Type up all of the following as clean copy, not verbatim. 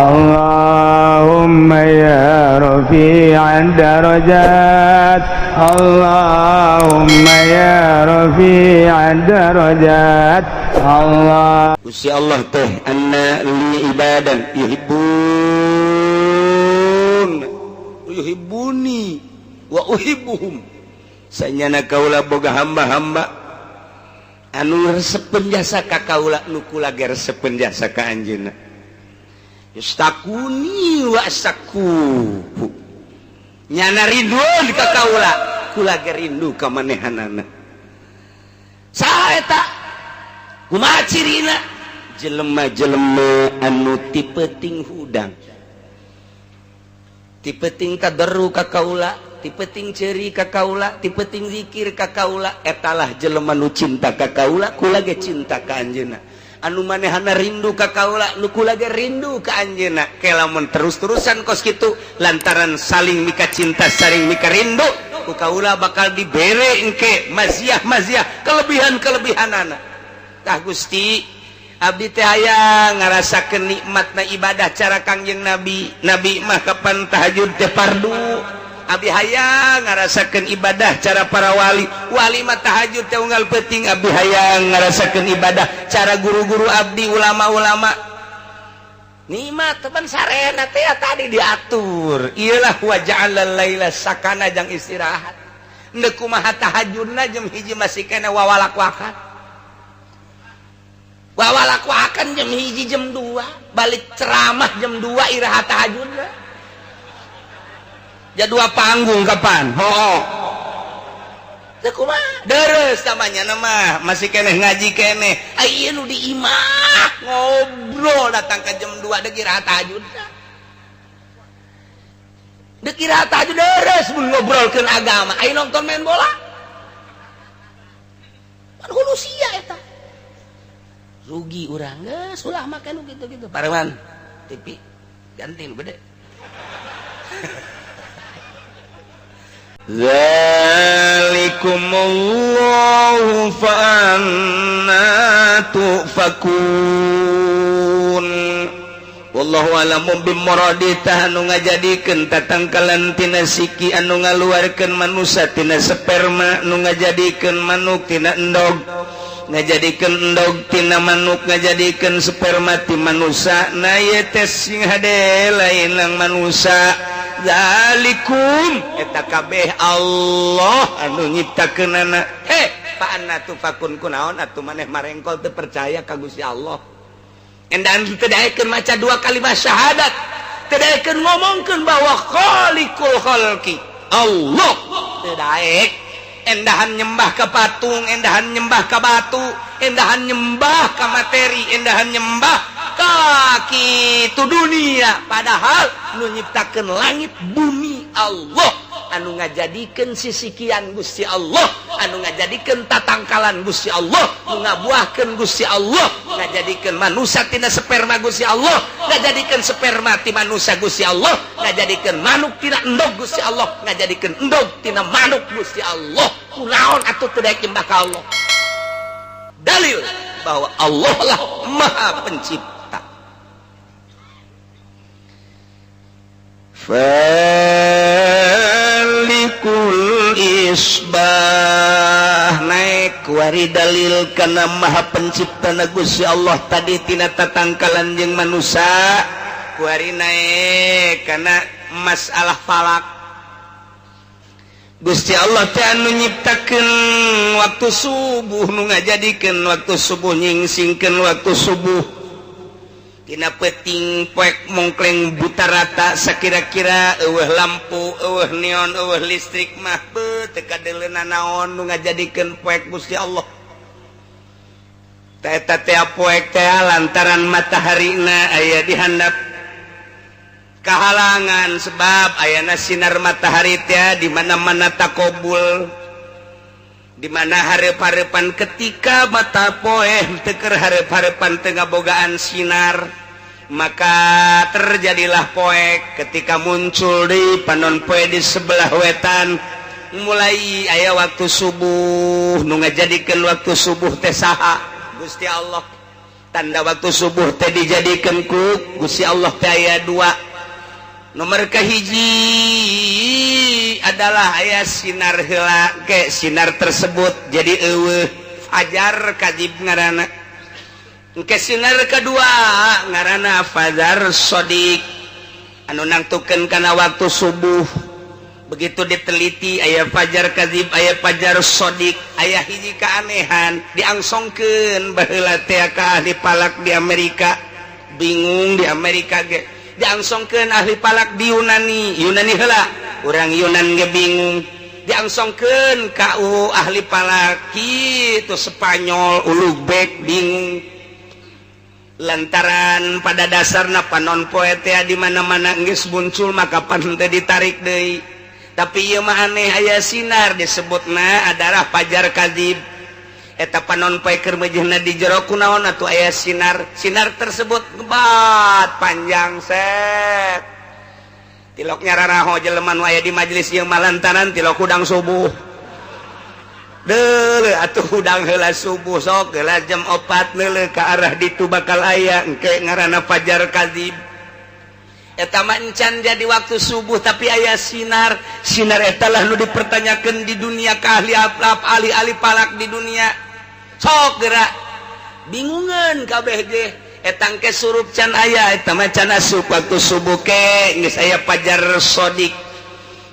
اللهم يا رفيع الدرجات، اللهم يا رفيع الدرجات، الله. Gusti Allah teh anna li ibadan yuhibbun yuhibbuni wa uhibbuhum. Sanyana kaula boga hamba-hamba anu resepeun jasa ka kaula, nu kula ge resepeun jasa ka anjeunna. Yustakuni wa asaku, nyana rindu ka kaula, kula ge rindu ka manehanana. Saha eta? Kumaha cirina? Jelema-jelema anu ti peuting hudang, ti peuting tadarru ka kaula, ti peuting ceuri ka kaula, ti peuting zikir ka kaula. Etalah jelema nu cinta ka kaula, kula ge cinta ka anjeunna. Anu manehana rindu ka kaula, nu kula ge rindu ka anjeunna. Ke lamun terus-terusan kos kitu, lantaran saling mika cinta, saling mika rindu, ku kaula bakal dibere engke maziah-maziah, kelebihan-kelebihanana. Tah Gusti, abdi teh hayang ngarasakeun nikmatna ibadah cara Kangjeng Nabi. Nabi mah kapan tahajud teh fardu. Abdi hayang ngarasakeun ibadah cara para wali. Wali mah tahajud teh unggal peuting. Abdi hayang ngarasakeun ibadah cara guru-guru abdi, ulama-ulama. Nikmat teman sarena teh tadi diatur. Iyalah, wa ja'alal laila sakana, jang istirahat. Ndek kumaha tahajudna jam 1 masih kena wawalak-wakan. Wawalak-wakan jam 1, jam 2, balik ceramah jam 2, iraha tahajudna? Jadua panggung kapan? Ho. Teu kumaha? Deres namanya nama masih keneh ngaji keneh. Aya nu di imah ngobrol datang ke jam 2, deuk iraha tahajudna? Deuk iraha tahajud? Deres mun ngobrolkeun agama. Aya nonton main bola. Pan hulu sia eta. Rugi urang geus ulah make nu kitu-kitu. Pareman TV ganti nu gede. Zalikumullahu fa anna tufakun. Wallahu a'lamu bimuradi. Tah anu ngajadikeun tatangkalan tina siki, anu ngaluarkeun manusia tina sperma, nu ngajadikeun manuk tina endog, ngajadikeun endog tina manuk, ngajadikeun sperma ti manusia. Na ieu teh sing hade lain lang manusia. Zalikum eta kabeh Allah anu nyiptakeunana. He fa anna tufakun, kunaon atuh maneh marengkol teu percaya ka Gusti Allah? Endan teu daekeun maca dua kalimat syahadat, teu daekeun ngomongkeun bahwa khaliqul khalqi Allah, teu daek. Endahan nyembah ke patung, endahan nyembah ke batu, endahan nyembah ke materi, endahan nyembah ka kitu dunia. Padahal nu nyiptakeun langit bumi Allah, anu ngajadikeun sisikian Gusti Allah, anu ngajadikeun tatangkalan Gusti Allah, nu ngabuahkeun Gusti Allah, ngajadikeun manusia tina sperma Gusti Allah, ngajadikeun sperma ti manusia Gusti Allah, ngajadikeun manuk tina endog Gusti Allah, ngajadikeun endog tina manuk Gusti Allah. Kunaon atuh teu daek nyembah ka Allah? Dalil bahwa Allah lah Maha Pencipta. Falikul isbah naik wari dalil kana Maha Pencipta na Gusti Allah tadi tina tatangkalan jeung manusia. Kuari naik kana masalah falak. Gusti Allah teh anu nyiptakeun waktu subuh, nu ngajadikeun waktu subuh, nyingsingkeun waktu subuh. Tina peuting poek mongkleng buta rata, sakira-kira eueuh lampu, eueuh neon, eueuh listrik mah beuh teu kadeuleuna naon. Nu ngajadikeun poek Gusti Allah. Teh eta teh poek teh lantaran mataharina aya di handap kahalangan, sebab ayana sinar matahari teh di mana-mana takobul, di mana hareup-hareupan. Ketika mata poe teu keur hareup-hareupan, teu ngabogaan sinar, maka terjadilah poek. Ketika muncul di panon poe di sebelah wetan, mulai aya waktu subuh. Nu ngajadikeun waktu subuh teh saha? Gusti Allah. Tanda waktu subuh teh dijadikan ku Gusti Allah teh aya dua. Nomor kahiji adalah aya sinar heula ke sinar tersebut jadi eueuh, fajar kadzib ngaranna. Ke sinar kedua ngaranna fajar shodiq anu nangtukeun kana waktu subuh. Begitu diteliti, aya fajar kadzib, aya fajar shodiq. Aya hiji keanehan, diangsongkeun baheula teh ka ahli falak di Amerika, bingung di Amerika ge. Diangsongkeun ahli falak di Yunani, Yunani heula, urang Yunan ge bingung. Diangsongkeun ka ahli falak kitu Spanyol, Ulugbek bingung, lantaran pada dasarna panon poe teh di mana-mana geus muncul, maka pan teh ditarik deui. Tapi ieu mah aneh, aya sinar disebutna adalah fajar kadzib. Eta panon poe keur meujeuhna di jero, kunaon atuh aya sinar? Sinar tersebut ngebat panjang set, tilok nyararaho jelema nu aya di majelis ieu mah, lantaran tilok hudang subuh. Deuleu atuh, hudang heula subuh, sok heula jam 4, neuleuh ka arah ditu, bakal aya engke ngaranna fajar kadzib. Eta mah encan jadi waktu subuh, tapi aya sinar. Sinar eta lah nu dipertanyakan di dunia ka ahli ahli-ahli falak di dunia. Sok gerak, bingungan kabeh ge. Eta engke surup can aya, eta mah can asup waktu subuh. Ke geus aya fajar shodiq.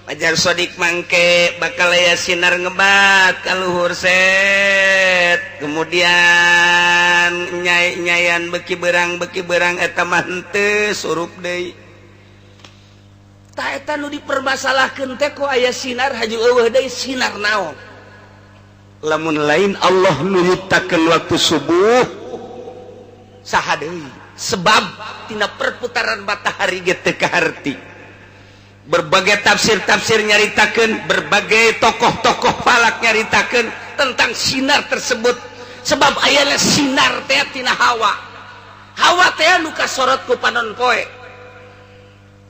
Fajar shodiq mangke bakal aya sinar ngebat ka luhur set, kemudian nyai nyayan beki berang, beki berang. Eta mah henteu surup deui. Tah, eta nu dipermasalahkeun teh, kok aya sinar haju eueuh deui? Sinar naon lamun lain Allah nu nyiptakeun waktu subuh? Saha deui? Sebab tina perputaran matahari ge teu kaharti. Berbagai tafsir-tafsir nyaritakeun, berbagai tokoh-tokoh falak nyaritakeun tentang sinar tersebut, sebab ayana sinar teh tina hawa. Hawa teh nu kasorot ku panon poe.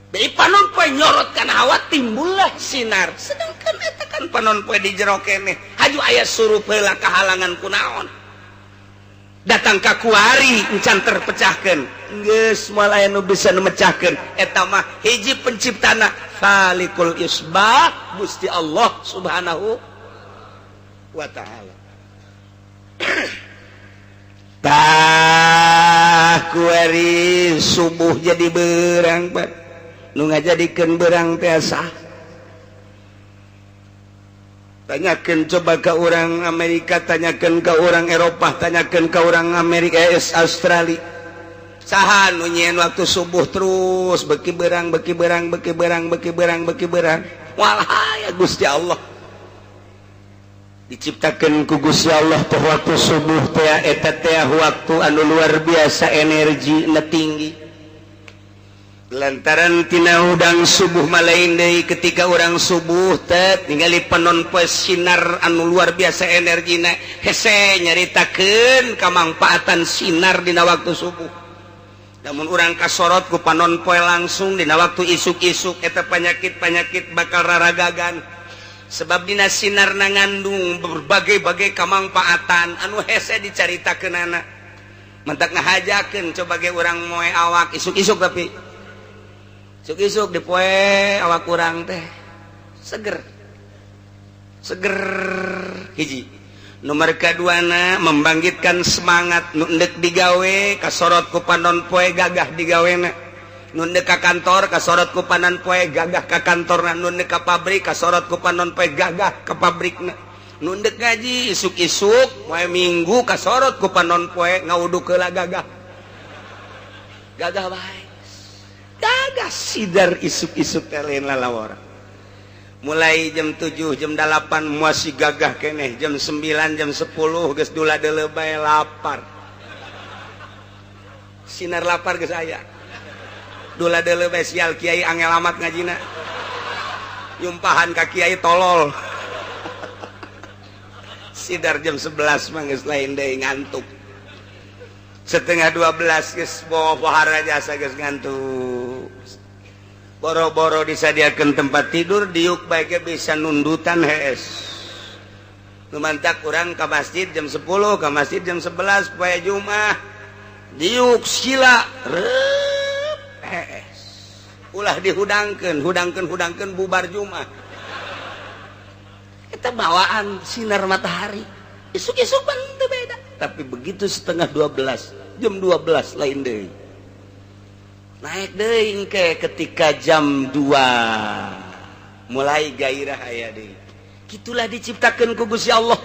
Dari panon poe nyorot kana hawa, timbullah sinar. Sedangkan eta kan panon poe di jero keneh, haju aya surup heula, kahalangan kunaon? Datang ka kuari encan terpecahkan. Geus moal aya nu bisa nu mecahkeun. Eta mah hiji penciptana, Khaliqul Isbah, Gusti Allah Subhanahu wa Ta'ala. Tah, kuari subuh jadi berang, Pak. Nu ngajadikeun berang teh sah? Tanyakan coba ke orang Amerika, tanyakan ke orang Eropa, tanyakan ke orang Amerika, Australia, saha nu nyieun waktu subuh terus beki berang, beki berang, beki berang, beki berang, beki berang? Walah ya, Gusti Allah. Diciptakan ku Gusti Allah teh waktu subuh teh, eta teh waktu anu luar biasa energi na tinggi, lantaran tina hudang subuh. Malain deui, ketika orang subuh teh ningali panon poe sinar anu luar biasa energina, hese nyaritakeun kamangfaatan sinar dina waktu subuh. Namun urang kasorot ku panon poe langsung dina waktu isuk-isuk, eta penyakit-penyakit bakal raragagan, sebab dina sinar na ngandung berbagai-bagai kamangfaatan anu hese dicaritakeunana. Mentak ngahajakeun coba ge urang moe awak isuk-isuk, tapi isuk-isuk dipoe awak urang teh seger seger. Hiji nomor keduana, membangkitkan semangat. Nu endek digawe kasorot ku panon poe, gagah digawena. Nu endek ka kantor kasorot ku panon poe, gagah ka kantorna. Nu endek ka pabrik kasorot ku panon poe, gagah ka pabrikna. Nu endek ngaji isuk-isuk poe Minggu kasorot ku panon poe, ngawuduk heula, gagah, gagah bae, gagah sidar isuk-isuk teh, lain lalawara. Mulai jam 7, jam 8 masih gagah keneh. Jam 9, jam 10 geus dula deuleu bae, lapar. Sinar lapar geus aya, dula deuleu bae. Sial, kiai angel amat ngajina, nyumpahan ka kiai tolol. Sidar jam 11 mah geus lain deui, ngantuk. Setengah 12 geus bawa pohara jasa, geus ngantuk. Boro-boro disadiakan tempat tidur, diuk baiknya bisa nundutan hees. Lumantak kurang ke masjid jam 10, ke masjid jam 11 poe Jumat. Diuk sila rep hees. Ulah dihudangkeun, hudangkeun hudangkeun bubar Jumat. Kita bawaan sinar matahari. Isuk-isuk pan teu beda. Tapi begitu 11.30, jam 12 lain deui. Naik deui engke ketika jam 2 mulai gairah aya deui. Kitulah diciptakeun ku Gusti Allah.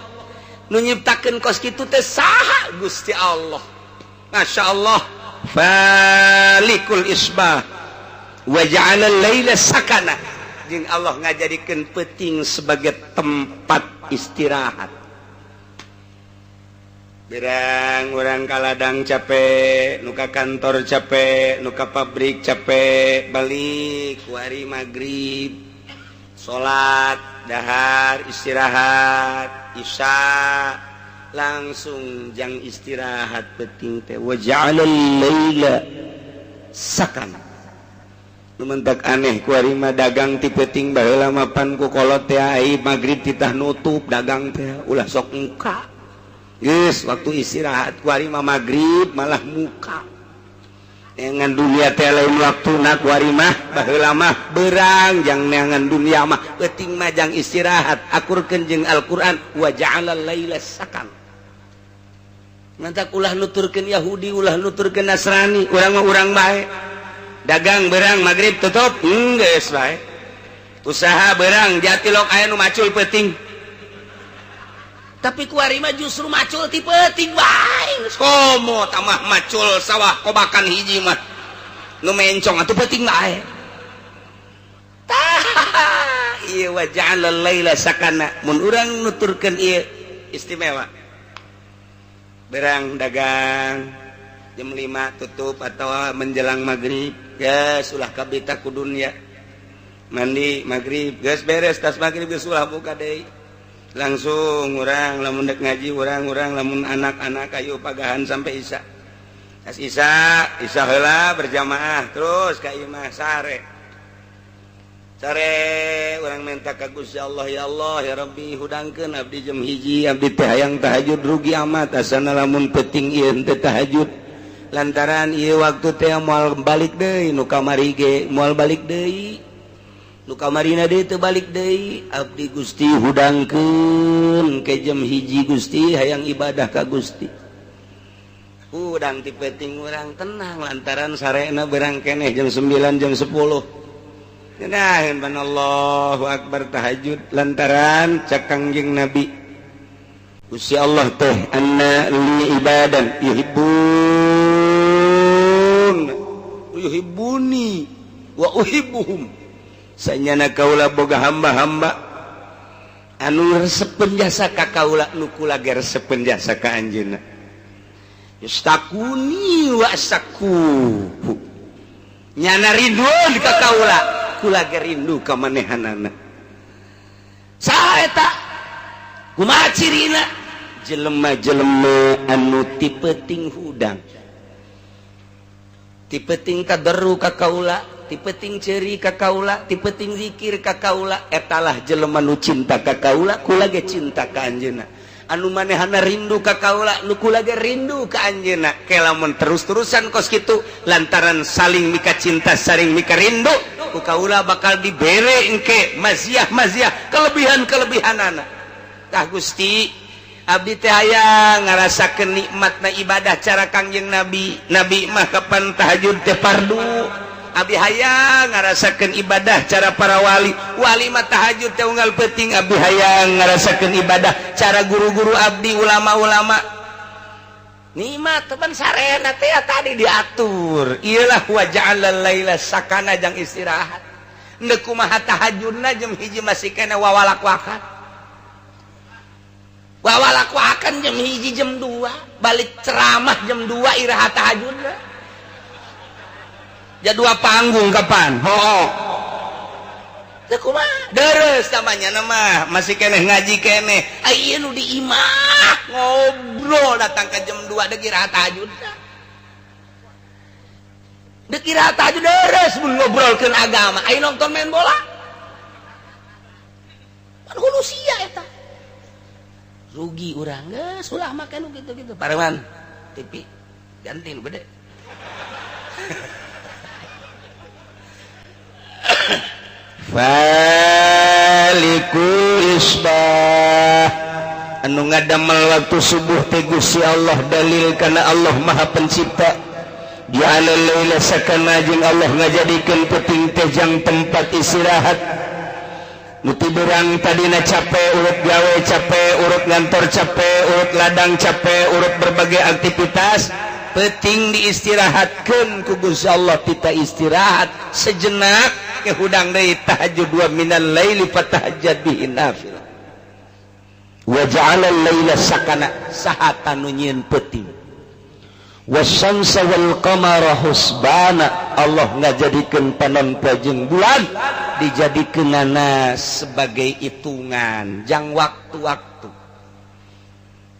Nu nyiptakeun kos kitu teh saha? Gusti Allah. Masya Allah. Falikul isbah wa ja'ala al-laila sakana. Jeung Allah ngajadikeun peuting sebagai tempat istirahat. Berang urang ka ladang capek, nu ka kantor capek, nu ka pabrik capek, balik kuari maghrib, salat, dahar, istirahat, isya, langsung jang istirahat peuting teh wa ja'alal laila sakana. Nu mentak aneh kuari mah dagang ti peuting baheula mapan ku kolot teh ai maghrib titah nutup dagang teh ulah sok muka. Geus waktu istirahat kuari mah maghrib malah muka. Neangan dunia teh lain waktuna kuari mah baheula mah berang jang neangan dunia mah peuting mah jang istirahat akurkeun jeung Al-Qur'an wa ja'alal laila sakan. Mantak ulah nuturkeun Yahudi, ulah nuturkeun Nasrani, urang mah urang bae. Dagang berang maghrib tutup, geus bae. Usaha berang jatilok aya nu macul peuting. Tapi kuari mah justru macul ti peuting bae. Komo tamah macul sawah kobakan hiji mah. Nu mencong atuh peuting bae. Tah, ieu wa ja'alal laila sakana. Mun urang nuturkeun ieu istimewa. Berang dagang jam 5 tutup atau menjelang maghrib, geus ulah kabita ku dunya. Mandi maghrib geus beres tas maghrib geus ulah buka deui. Langsung urang lamun dek ngaji urang-urang lamun anak-anak ayo pagahan sampai isya. Tas isya, isya heula berjamaah terus ka imah sare. Sare urang minta ka Gusti Allah, ya Allah ya Rabbi hudangkeun abdi jam 1 abdi teh hayang tahajud rugi amat asana lamun peuting ieu teh tahajud. Lantaran ieu waktu teh moal balik deui nu kamari ge moal balik deui. Nu kamarina deui teu balik deui abdi Gusti hudangkeun ke jam 1 Gusti hayang ibadah ka Gusti. Hudang ti peuting urang tenang lantaran sarena berang keneh jam 9 jam 10. Ngenaheun ban Allahu Akbar tahajud lantaran cak Kangjeng Nabi Gusti Allah teh anna li ibadan yuhibbun yuhibbuni wa uhibbuhum. Sanyana kaula boga hamba-hamba anu resepeun jasa ka kaula nu kula ge resepeun jasa ka anjeunna. Yustakuni wa asaku. Nyana rindu ka kaula, kula ge rindu ka manehanana. Saha eta? Kumaha cirina? Jelema-jelema anu ti peuting hudang. Ti peuting kaderu ka kaula, ti peuting ceuri ka kaula, ti peuting zikir ka kaula, etalah jelema nu cinta ka kaula, kula ge cinta ka anjeunna. Anu manehana rindu ka kaula, nu kula ge rindu ka anjeunna. Ke lamun terus-terusan kos kitu lantaran saling mika cinta, saling mika rindu, ku kaula bakal dibere engke maziah-maziah, kelebihan-kelebihanana. Tah Gusti, abdi teh hayang ngarasakeun nikmatna ibadah cara Kangjeng Nabi. Nabi mah kapan tahajud teh fardu. Abdi hayang ngarasakeun ibadah cara para wali. Wali mah tahajud teh unggal peuting. Abdi hayang ngarasakeun ibadah cara guru-guru abdi, ulama-ulama. Nikmat teman sarena teh tadi diatur. Iyalah wa ja'alal laila sakana jang istirahat. Ndek kumaha tahajudna jam 1 masih kena wawalak-wakan. Wawalak-wakan jam 1 jam 2 balik ceramah jam 2 iraha tahajudna. Jadua panggung kapan? Ho. Teu kumaha? Deres namanya nama masih keneh ngaji keneh. Ai ieu nu di imah ngobrol datang ke jam 2 deuk iraha tahajudna. Deuk iraha tahajud deres mun ngobrolkeun agama. Ai nonton main bola. Pan hulu sia eta. Rugi urang geus ulah make nu kitu-kitu. Pareman TV. Ganti nu gede. Faliku isbah anu ngadamel waktu subuh teh Gusti Allah, dalil kana Allah Maha Pencipta. Ja'ala laila sakana, jeung Allah ngajadikeun peuting teh jang tempat istirahat. Nu tiberang tadina capek, urut gawe capek, urut ngantor capek, urut ladang capek, urut berbagai aktivitas, peuting diistirahatkeun ku Gusti Allah. Kita istirahat sejenak ke hudang deui tahajud, wa minal laili fatahajjad bihi nafilah. Wa ja'ala al-laila sakana, saha nu nyieun peuting. Wasyamsa wal qamara husbana, Allah ngajadikeun panon poe jeung bulan dijadikeunana sebagai hitungan jang waktu-waktu.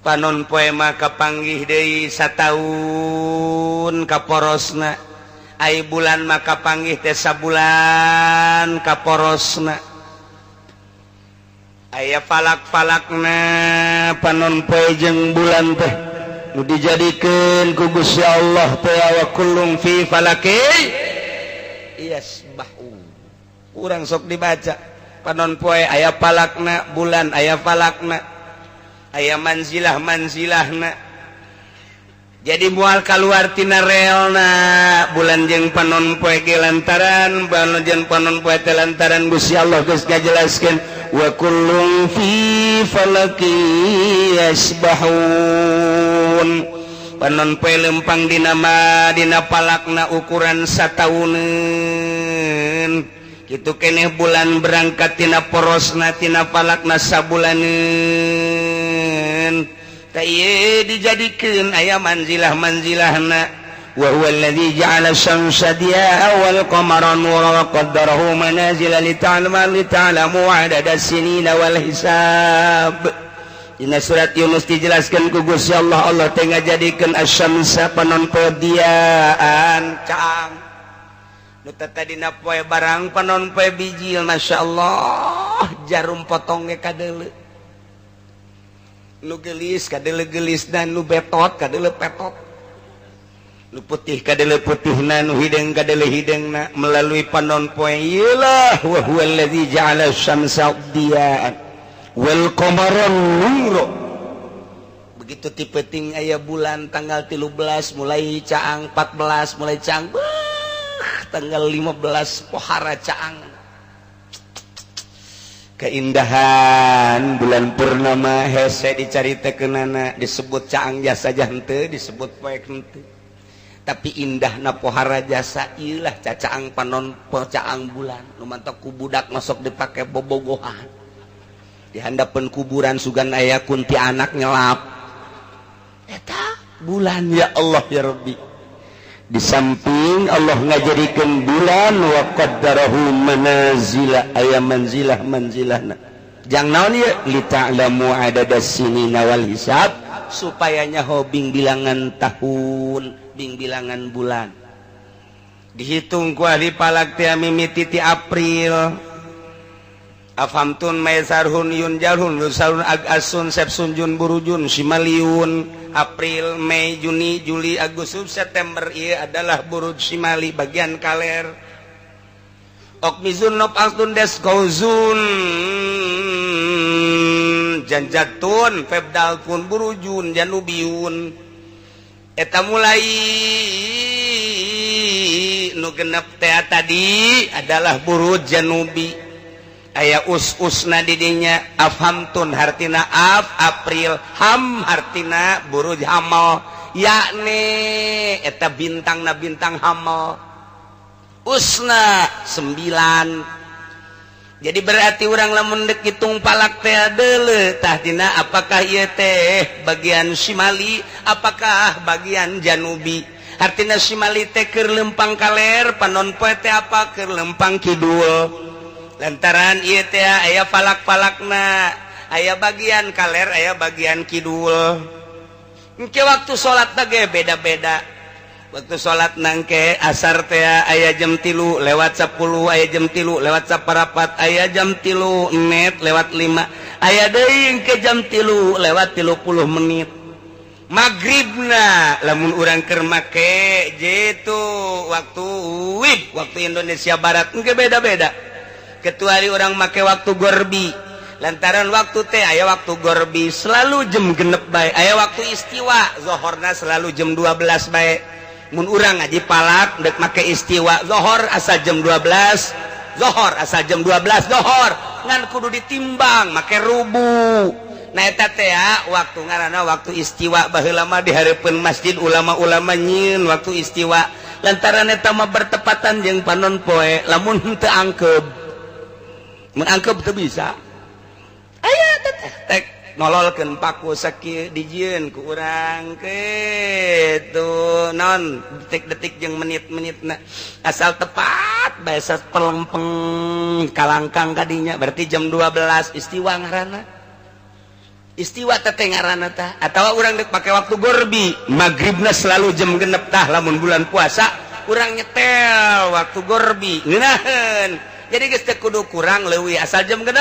Panon poe mah kapanggih deui sataun kaporosna, ai bulan mah kapanggih teh sabulan kaporosna. Aya falak-falakna panon poe jeung bulan teh nu dijadikeun ku Gusti Allah teh, wa kullum fi falaki yasbahu. Urang sok dibaca panon poe aya falakna, bulan aya falakna, aya manzilah manzilahna. Jadi mual keluar tina relna bulan jeung panon poe ge, lantaran bulan jeung panon poe teh lantaran Gusti Allah geus ngajelaskeun wa kullum fi falaki yasbahun. Panon poe lempang dina ma dina palakna ukuran satauneun kitu keneh, bulan berangkat tina porosna tina palakna sabulaneun. Tah ieu dijadikeun aya manzilah manzilahna. Wa huwa alladzi ja'ala syamsa diya'a wal qamara nura wa qaddarahu manazila lita'lamu 'adada sinina wal hisab. Dina surat Yunus dijelaskan ku Gusti Allah, Allah teh ngajadikeun asyamsa panon poe diaan caang. Nu tadina poe barang panon poe bijil, Masya Allah, jarum potongnya kadeuleu. Nu gelis kadeuleu gelis, dan nu betot kadeuleu petot. Nu putih kadeuleu putihna, nu hideung kadeuleu hideungna melalui panon poe. Ieu lah wa huwa allazi ja'ala syamsa diya'an wal qamara nura. Begitu ti peuting aya bulan tanggal 13 mulai caang, 14 mulai caang, beuh, tanggal 15 pohara caang. Keindahan bulan purnama hese dicaritakeunana, disebut caang jasa henteu, disebut poek henteu, tapi indahna pohara jasa. Ieu lah cacaang panon caang bulan nu mantak ku budak masuk dipake bobogohan di handapeun kuburan, sugan aya kuntianak nyelap eta bulan. Ya Allah ya Rabbi, di samping Allah ngajadikeun bulan wa qaddarahu manazila, aya manzilah manzilahna jang naon ieu, li ta'lamu adadas sinina wal hisab, supaya nyaho bing bilangan tahun bing bilangan bulan. Dihitung ku ahli falak teh mimiti ti April, Afhamtun Maisarhun Yun Jalhun Lusarun Agasun Sepsun Jun Burujun Simaliun. April, Mei, Juni, Juli, Agustus, September ia adalah buruj Simali bagian kaler. Okmizun Nop Altun Des Kauzun Janjatun Febdalpun Burujun Janubiun. Eta mulai nu genep teh tadi adalah buruj Janubi. Aya us-usna didinya. Afhamtun hartina af April, ham hartina buruj hamal, yakni eta bintang na bintang hamal, usna 9. Jadi berarti orang lamun dek hitung palak teh deuleu tah dina apakah ieu teh bagian Simali apakah bagian Janubi. Artina Simali teh keur lempang kaler, panon poe teh apa keur lempang kidul, lantaran ieu teh aya falak-falakna, aya bagian kaler aya bagian kidul. Engke waktu salat ge beda-beda. Waktu salat nangke asar teh aya jam 3.10, aya jam 3.15, aya jam 3.05, aya deui engke jam 3.30. Maghribna lamun urang keur make jitu waktu WIB, waktu Indonesia Barat engke beda-beda. Kecuali orang make waktu gorbi, lantaran waktu teh aya waktu gorbi selalu jam 6 bae, aya waktu istiwa zohorna selalu jam 12 bae. Mun urang ngaji palak dek make istiwa zohor asal jam 12, zohor asal jam 12 zohor, ngan kudu ditimbang make rubu. Nah eta teh waktu ngaranna waktu istiwa. Baheula mah di hareupeun masjid ulama-ulama nyieun waktu istiwa, lantaran eta mah bertepatan jeung panon poe. Lamun henteu angkeb, mun angkeb teu bisa. Aya teh tek nololkeun paku sakieu dijieun ku urang kitu non detik-detik jeung menit-menitna asal tepat bae pelempeng kalangkang kadinya berarti jam 12 istiwa ngaranna. Istiwa teh ngaranna tah. Atawa urang dek pake waktu gorbi, maghribna selalu jam 6 tah. Lamun bulan puasa urang nyetel waktu gorbi ngeunaheun, jadi geus teu kudu kurang leuwih, asal jam 6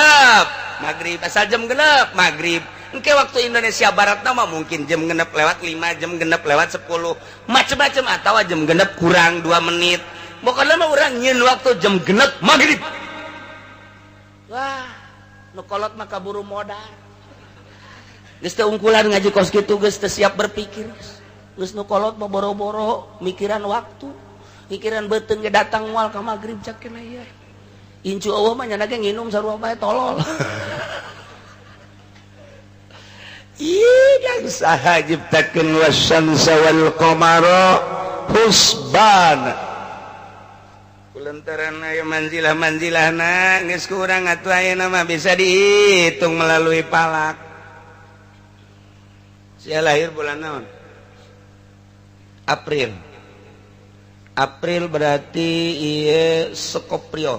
maghrib, asal jam 6 maghrib. Engke waktu Indonesia Barat mah mungkin jam 6 lewat 5, jam 6 lewat 10, macem-macem, atawa jam 6 kurang 2 menit. Pokoknya mah urang nyieun waktu jam 6 maghrib. Wah, nu kolot mah kaburu modar. Geus teu ungkulan ngaji kos kitu, geus teu siap berpikir. Geus nu kolot mah boro-boro mikiran waktu, mikiran beuteung ge datang moal ka magrib cak kena ieu. Incu eueuh mah nyana ge nginum sarua bae tolol. Ih, dan saha ciptakeun wasyamsa wal qamara husbana. Kulantaran aya manzilah-manzilahna geus kurang atuh ayeuna mah bisa dihitung melalui palak. Saya lahir bulan naon? April. April berarti ieu Scorpio.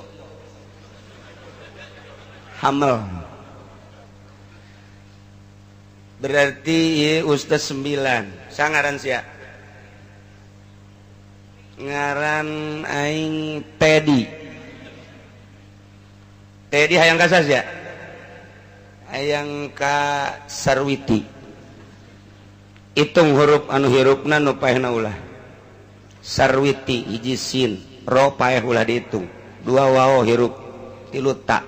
Hamil. Berarti ieu Ustaz 9. Sangaran sia. Ngaran aing Teddy. Teddy hayang ka sia? Hayang ka Sarwiti. Hitung huruf anu hirupna nu paehna ulah. Sarwiti hiji sin, ro paeh ulah dihitung. 2 waw hirup, 3 ta.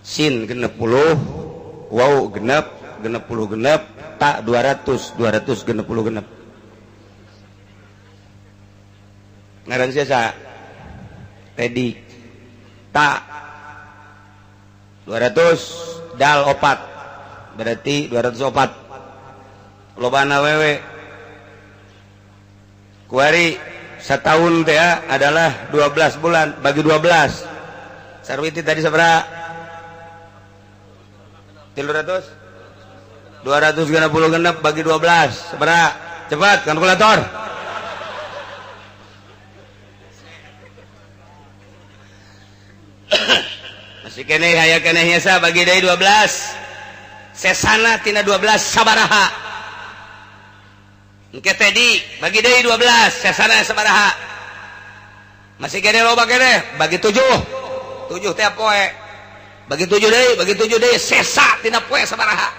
Sin 60, waw genep, 66, ta 200, 266. Ngaran sia sa? Teddy. Ta 200 dal 4. Berarti 204. Lobana wewe kuari setahun teh adalah 12 bulan bagi 12. Sarwiti tadi sabaraha? 300 266 bagi 12 sabaraha? Cepat kalkulator. Masih keneh aya keneh nyesa bagi deui 12. Sesana tina 12 sabaraha? Engke Teddy bagi deui 12 sesana sabaraha? Masih kene loba kene bagi 7. 7 teh poe. Bagi 7 deui, bagi 7 deui sesa tina poe sabaraha?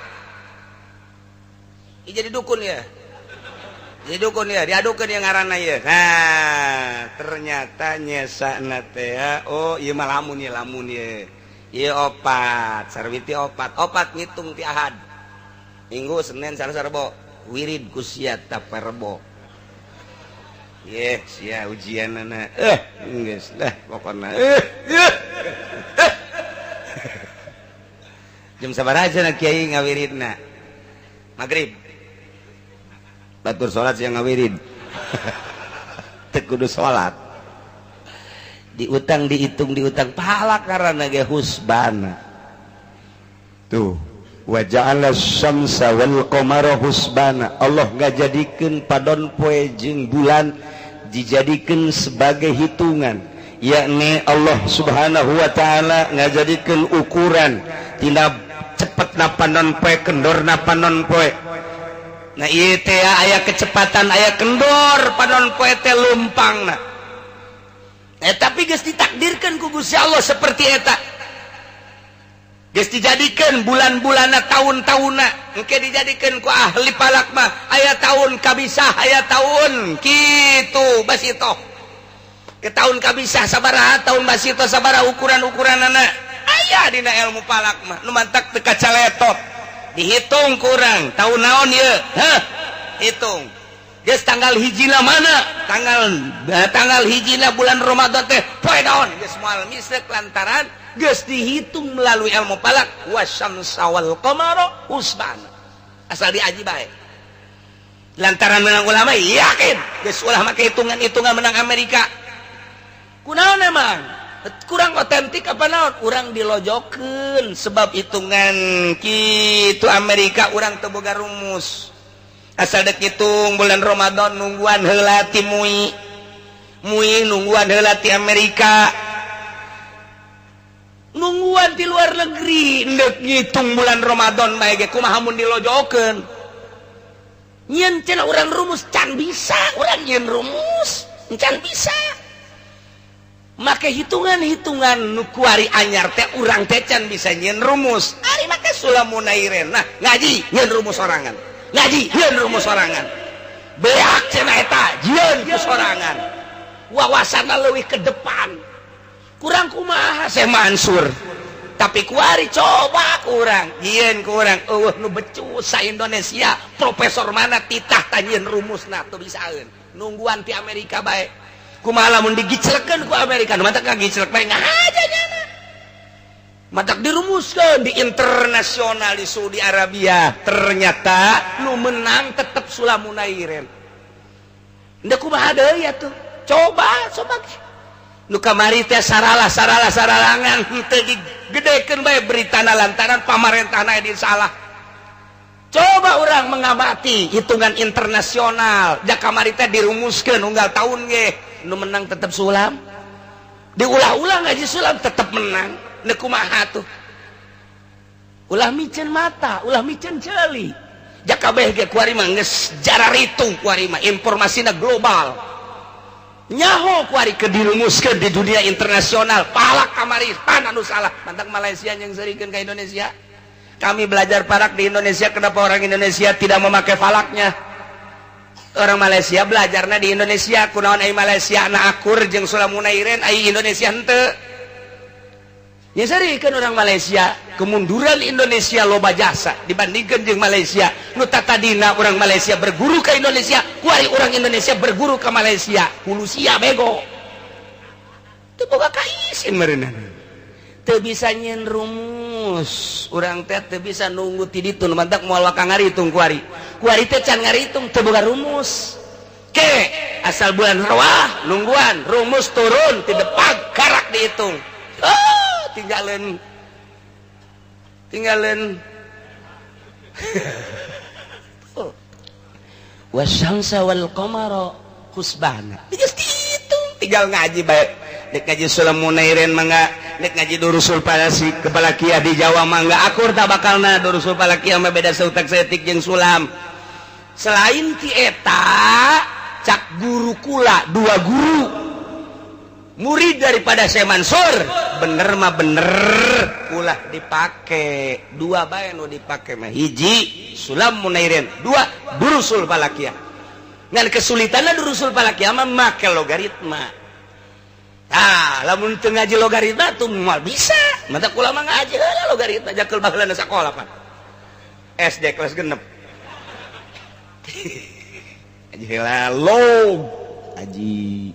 Ieu jadi dukun ya. Jadi dukun ya, diadukeun ya ngaranna ieu. Nah, ternyata nyesana teh oh ieu mah lamun ieu lamun ieu. Ieu opat, Sarwiti opat. Opat ngitung ti Ahad. Minggu, Senin, Selasa, Rebo. Wirid ku sia taparebo. Ye, sia ujianana. Geus lah pokona. Jam sabaraha cenah kiai ngawiridna? Magrib. Batur salat sia ngawirid. Teu kudu salat. Diutang dihitung diutang pahala karana ge husbana. Tuh. Wa ja'ala syamsa wal qamara husbana. Allah ngajadikeun padon poe jeung bulan dijadikeun sebagai hitungan, yakni Allah Subhanahu wa taala ngajadikeun ukuran tina cepetna panon poe kendorna panon poe. Nah ieu teh aya kecepatan aya kendor panon poe teh lumpangna. Tapi geus ditakdirkeun ku Gusti Allah seperti eta. Geus dijadikeun bulan-bulanna, tahun-tahunna, engke dijadikeun ku ahli falak mah aya tahun kabisah, aya tahun kitu basitoh. Ke tahun kabisah sabaraha, tahun basitoh sabaraha, ukuran-ukuranana aya dina ilmu falak mah. Nu mantak teu kacaletot dihitung kurang tahun naon ieu, heh, hitung geus tanggal hijina mana, tanggal tanggal hijina bulan Ramadan teh poe naon, geus moal misek lantaran geus dihitung melalui ilmu falak. Wasyamsa wal qamara husban, asal diaji bae. Lantaran menang ulama yakin geus ulah make hitungan-hitungan menang Amerika. Kunaon emang kurang otentik apa naon? Urang dilojokeun sebab hitungan kitu Amerika urang teu boga rumus. Asal dek hitung bulan Ramadan, nungguan heula ti MUI, MUI nungguan heula ti Amerika, nungguan di luar negeri. Ndek ngitung bulan Ramadan bae ge kumaha mun dilojokeun? Nyieun cenah urang rumus, can bisa urang nyieun rumus, can bisa make hitungan-hitungan nu kuari anyar teh. Urang teh can bisa nyieun rumus. Ari make Sulam Munairen, nah, ngaji nyieun rumus sorangan, ngaji nyieun rumus sorangan, beak cenah eta jieun ku sorangan, wawasanna leuwih ke depan. Kurang kumaha Syekh Mansur? Tapi kuari coba kurang jieun, kurang eueuh nu becus sa Indonesia. Profesor mana titah tanyeun rumusna teu bisaeun, nungguan ti Amerika bae. Kumaha lamun digiclekeun ku Amerika? Nu matak ngagiclek bae ngahaja nyana. Matak dirumuskeun di internasional di Saudi Arabia, ternyata nu menang tetep Sulam Munairen. Ndek kumaha deui atuh? Coba coba nu kamari teh saralah saralah saralangan, henteu digedekeun bae beritana lantaran pamarentahna di salah. Coba orang mengamati hitungan internasional, ja kamari teh dirumuskeun unggal tahun ge nu menang tetep Sulam. Diulah-ulah ngaji Sulam tetep menang. Nek kumaha tuh? Ulah micen mata, ulah micen ceuli. Ja kabeh ge kuari mah geus jararitung, kuari mah informasina global, nyaho kuari ke dirumuskeun di dunia internasional falak kamari pan anu salah. Mantak Malaysia yang serikeun ke Indonesia, "Kami belajar falak di Indonesia, kenapa orang Indonesia tidak memakai falaknya?" Orang Malaysia belajarnya di Indonesia, kunaon ai Malaysia na akur jeung Sulam Munairen, ai Indonesia henteu? Ya serikeun orang Malaysia, kemunduran Indonesia loba jasa dibandingkan jeung Malaysia. Nu tatadina orang Malaysia berguru ke Indonesia, kuari orang Indonesia berguru ke Malaysia. Hulu sia bego teu boga kaisin meureunna, teu bisa nyieun rumus. Urang teh teu bisa nunggu ti ditu. Nu mantak moal waka ngaritung kuari. Kuari teh can ngaritung, teu boga rumus. Ke asal bulan rawah nungguan rumus turun ti depan karak dihitung. Oh, tinggalin tinggalin. Oh. Wasyamsa wal qamara husbana. Geus dihitung, tinggal ngaji bae. Nek ngaji Sulam Munairen mangga, nek ngaji Durusul Palasi kepala kia di Jawa mangga akur tak bakalna. Durusul Falakiyah mah beda seutak seetik jeung sulam. Selain ti eta, cak guru kula, dua guru murid daripada Syekh Mansur, bener mah bener ulah dipake. Dua bae nu dipake mah, hiji Sulam Munairen, dua Durusul Falakiyah. Ngan kesulitanna Durusul Falakiyah mah make logaritma. Ah, lamun teu ngaji logaritma tuh moal bisa. Mata kula mah ngaji heula logaritma jakul baheula sakola pan SD kelas 6 ngaji heula log aji.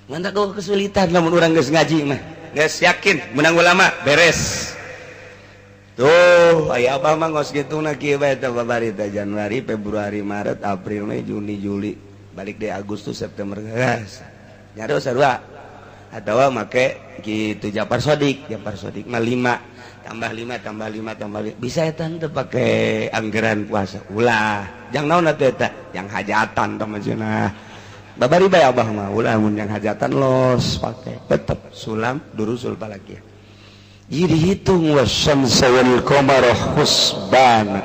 Mantap kau kesulitan. Lamun urang geus ngaji mah geus yakin menang ulama, beres tuh. Aya apa mah ngos gitu na kieu bae teh babari teh Januari, Februari, Maret, April, Mei, Juni, Juli, balik deh Agustus, September, geus nyaro sarua. Atau make gitu Japar Sodik. Japar Sodik mah 5 tambah 5 tambah 5 tambah 5 bisa eta teu pake anggaran puasa. Ulah jang naon atuh eta yang hajatan tah maksudna. Babari bae abah mah ulah mun yang hajatan los pake tetep sulam Durusul Falakiyah. Jadi hitung wasyamsa wal qamara husban,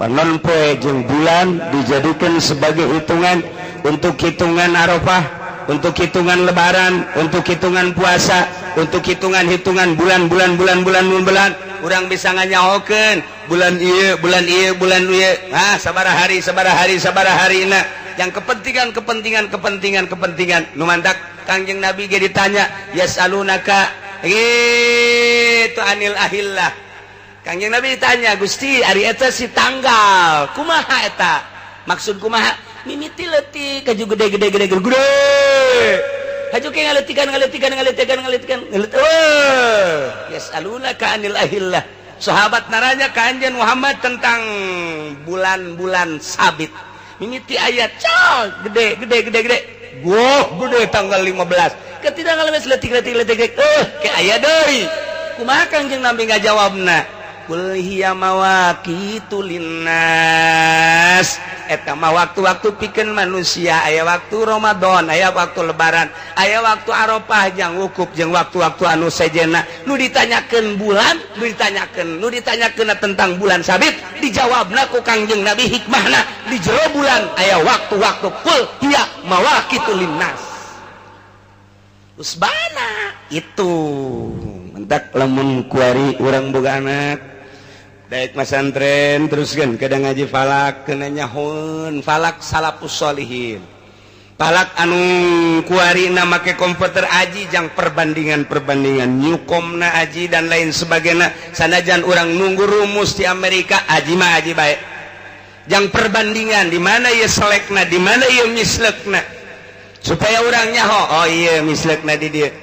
panon poe jeung bulan dijadikan sebagai hitungan untuk hitungan Arafah. Untuk hitungan Lebaran, untuk hitungan puasa, untuk hitungan-hitungan bulan-bulan, bulan-bulan, bulan, urang bisa nganyahokeun bulan ieu, bulan ieu, bulan ieu, ah, sabaraha hari, sabaraha hari, sabaraha hari. Nah, yang kepentingan, kepentingan, kepentingan, kepentingan nu mantak Kangjeng Nabi ge ditanya, yasalunaka itu anil ahillah. Kangjeng Nabi ditanya, "Gusti, ari eta si tanggal kumaha eta maksud kumaha?" Mimiti leutik kaju gede, gede, gede, gede, gede, haju ke ngaletikan, ngaletikan, ngaletikan, ngaletikan, ngaletikan. Yasalunaka anil ahillah. Sahabat naranya ka Anjeun Muhammad tentang bulan-bulan sabit. Mimiti ayat cal gede, gede, gede, gede. Wah, gede tanggal 15. Ketika ngalemes letik, letik, letik, letik, eh, ke aya deui. Kumaha Kangjeng Nabi ngajawabna? Qul hiya mawaqitu linnas. Eta mah waktu-waktu pikeun manusia, aya waktu Ramadan, aya waktu Lebaran, aya waktu Arafah jang wukuf jeung waktu-waktu anu sejena. Nu ditanyakeun bulan, nu ditanyakeun, nu ditanyakeun tentang bulan sabit, dijawabna ku Kangjeng Nabi hikmahna di jero bulan aya waktu-waktu, qul hiya mawaqitu linnas. Usbana itu mentak lamun kuari urang boga anak daek masantren, terus kan kadang ngaji falak, kena nyahun falak salafus solihin, falak anu kuari na make komputer aji jang perbandingan perbandingan Newcomb na aji dan lain sebagainya. Sanajan urang nunggu rumus di Amerika, aji mah aji baik jang perbandingan di mana ya selekna, di mana ya mislekna, supaya urang nyaho, oh iya, mislekna di dia.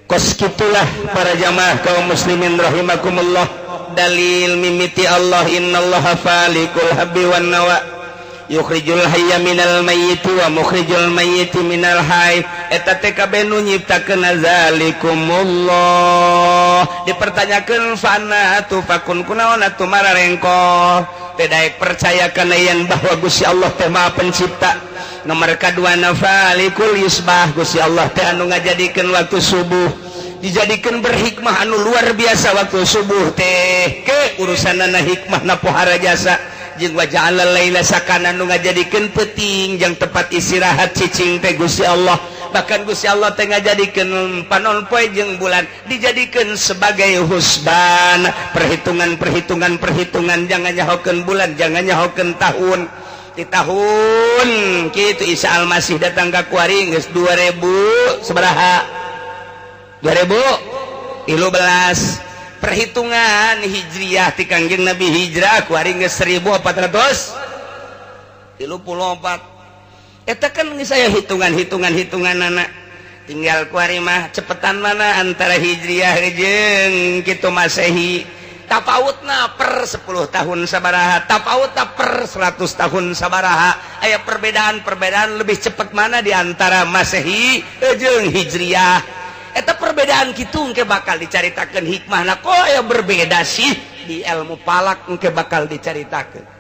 Kos kitulah, para jamaah kaum muslimin rahimakumullah. Dalil mimiti Allah, innallaha falikul habbi wan nawa yukhrijul hayya minal mayyiti wa mukhrijul mayyiti minal hayy. Eta teh kabeh nu nyiptakeun zalikumullah. Dipertanyakeun, fa anna tufakun, kunaon atuh mararengko teh daek percaya kana yen bahwa Gusti Allah teh Maha Pencipta? Nomor kadua, falikul isbah, Gusti Allah teh anu ngajadikeun waktu subuh, dijadikan berhikmah anu luar biasa. Waktu subuh teh ke urusan hikmah na pohara jasa jeung waja'ala laila sakana, nu ngajadikeun peuting jang tempat istirahat cicing teh Gusti Allah. Bahkan Gusti Allah teh ngajadikeun panon poe jeung bulan dijadikeun sebagai husban, perhitungan, perhitungan, perhitungan. Jangan nyahokeun bulan, jangan nyahokeun tahun. Di tahun kitu Isa Almasih datang ka kuari geus 2000 sabaraha, 2013 perhitungan Hijriah ti Kangjeng Nabi hijrah, kuari geus 1434. Eta kan saya hitungan-hitungan hitungan anak tinggal kuari mah cepetan mana antara Hijriah jeung kitu Masehi, tapautna per 10 tahun sabaraha, tapautna per 100 tahun sabaraha. Aya perbedaan-perbedaan lebih cepat mana di antara Masehi jeung Hijriah. Eta perbedaan kitu engke bakal dicaritakeun hikmahna, kok ya berbeda sih. Di ilmu falak engke bakal dicaritakeun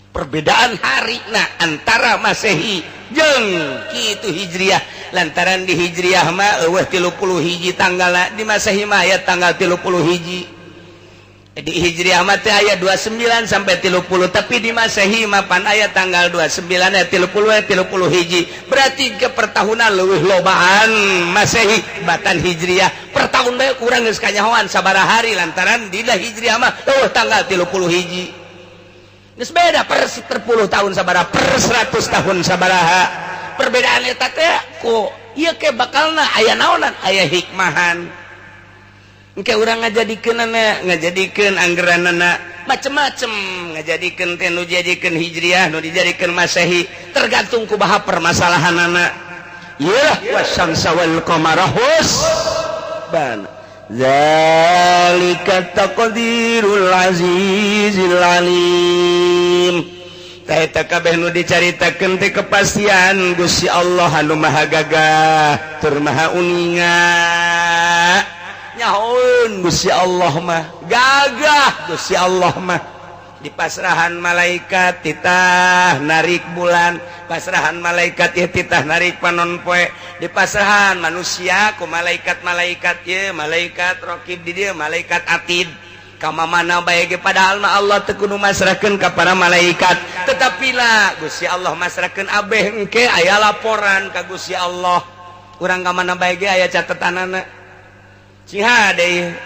perbedaan hari nah antara Masehi jeung kitu Hijriah, lantaran di Hijriah mah eueuh 31 tanggal, di Masehi mah aya tanggal 31. Di Hijriah mah teh aya 29 sampai 30, tapi di Masehi mah pan aya tanggal 29 ya 30 ya 30 hiji. Berarti ke pertahunan leuwih lobaan Masehi batan Hijriah. Per tahun bae kurang geus kanyahoan sabaraha hari, lantaran di Hijriah mah eueuh tanggal 30 hiji. Geus beda per 10 tahun sabaraha, per 100 tahun sabaraha perbedaan eta teh. Ku ieu ke bakalna aya naonan, aya hikmahan. Engke urang ngajadikeun, ngajadikeun anggeranana macem-macem, ngajadikeun teh nu dijadikeun Hijriah, nu dijadikeun Masehi, tergantung kumaha permasalahanana. Ya, wasyamsa wal qamara husban zalika taqdirul azizil alim. Eta kabeh nu dicaritakeun teh kepastian Gusti Allah anu maha gagah tur maha uninga. Nyahoeun Gusti Allah mah gagah. Gusti Allah mah di pasrahan malaikat titah narik bulan, pasrahan malaikat ya titah narik panon poe, di pasrahan manusia ku malaikat-malaikat ya, malaikat rokib di dia, malaikat atid. Kama mana bae ge padahal mah Allah teu kudu masrahkeun ka para malaikat, tetapi lah Gusti Allah masrahkeun abeh engke aya laporan ka Gusti Allah. Urang ka mana bae ge aya catetanana. Cing hade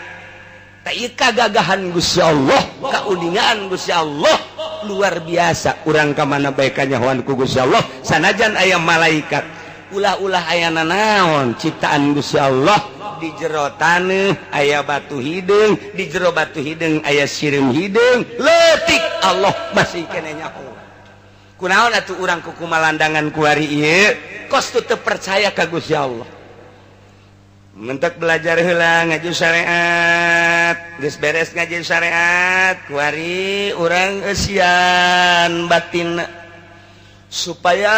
tah ieu kagagahan Gusti Allah, kauningaan Gusti Allah luar biasa. Urang ka mana bae kanyahoan ku Gusti Allah sanajan aya malaikat. Ulah-ulah aya nanaon ciptaan Gusti Allah. Di jero taneuh aya batu hideung, di jero batu hideung aya sireum hideung, leutik Allah masih keneh nyaho. Kunaon atuh urang kukumalandangan kuari ieu kos teu percaya ka Gusti Allah. Mentek belajar heula ngaji syariat, geus beres ngaji syariat, kuari urang eusian batin supaya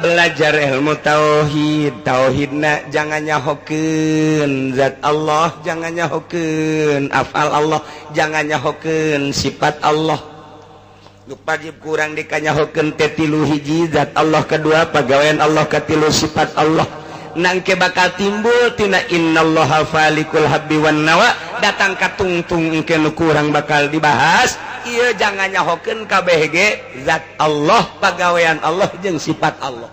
belajar ilmu tauhid. Tauhidna jangan nyahokeun zat Allah, jangan nyahokeun afal Allah, jangan nyahokeun sifat Allah. Nu wajib kurang dikanyahokeun teh tilu, hiji zat Allah, kedua pagawean Allah, katilu sifat Allah. Nangke bakal timbul tina innallaha falikul habbi wan nawa datang ka tungtung engke nu kurang bakal dibahas. Ieu jangan nyahokeun kabeh ge zat Allah, pagawean Allah jeung sifat Allah.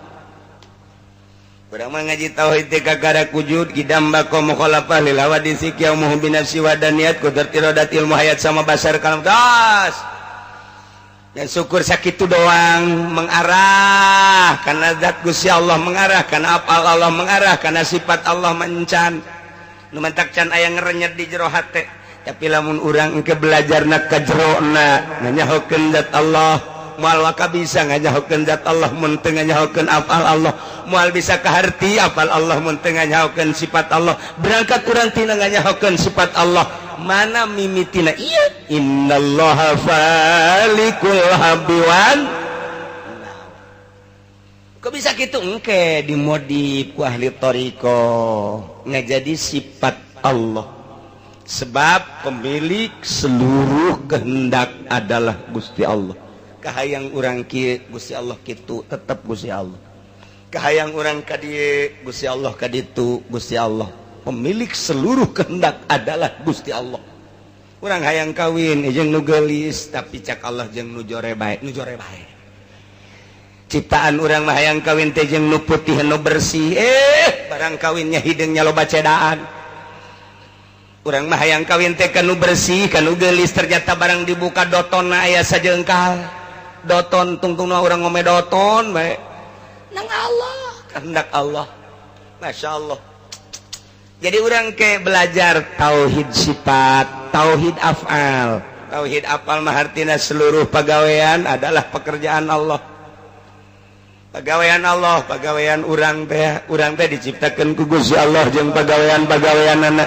Urang mah ngaji tauhid teh kakara wujud kidam baqa mukhalafah lil hawadisi qiyamuhu bi nafsi wa daniyat qudrat iradat ilmu hayat sama basar kalam tas. Dan syukur sakitu doang mengarah karena zat Gusti Allah, mengarah karena apal Allah, mengarah karena sifat Allah mencan nu mentak can aya ngerenyet di jero hate. Tapi lamun urang engke belajarna ka jerona nganyahokeun zat Allah, moal waka bisa nganyahokeun zat Allah mun teu nganyahokeun afal Allah, moal bisa kaharti afal Allah mun teu nganyahokeun sifat Allah. Berangkat urang tina nganyahokeun sifat Allah, mana mimitina ieu innallaha falikul habbi wan. Kok bisa gitu? Engke dimodif ku ahli thariqah ngajadi sifat Allah, sebab pemilik seluruh kehendak adalah Gusti Allah. Kahayang urang kieu Gusti Allah kitu, tetep Gusti Allah. Kahayang urang ka dieu Gusti Allah ka ditu, Gusti Allah. Pemilik seluruh kehendak adalah Gusti Allah. Urang hayang kawin jeung nu geulis, tapi cak Allah jeung nu jore bae, nu jore bae. Ciptaan urang mah hayang kawin teh jeung nu putih nu bersih, barang kawinnya hideungnya loba cedaan. Urang mah hayang kawin teh ka nu bersih, ka nu geulis, ternyata barang dibuka dotonna aya sajengkal. Doton tungtungna urang ngome doton bae. Nang Allah, kehendak Allah. Masya Allah. Jadi orang ke belajar tauhid sifat, tauhid afal. Tauhid afal mah artina seluruh pagawean adalah pekerjaan Allah. Pagawean Allah, pagawean urang teh diciptakeun ku Gusti Allah jeung pagawean-pagaweanana.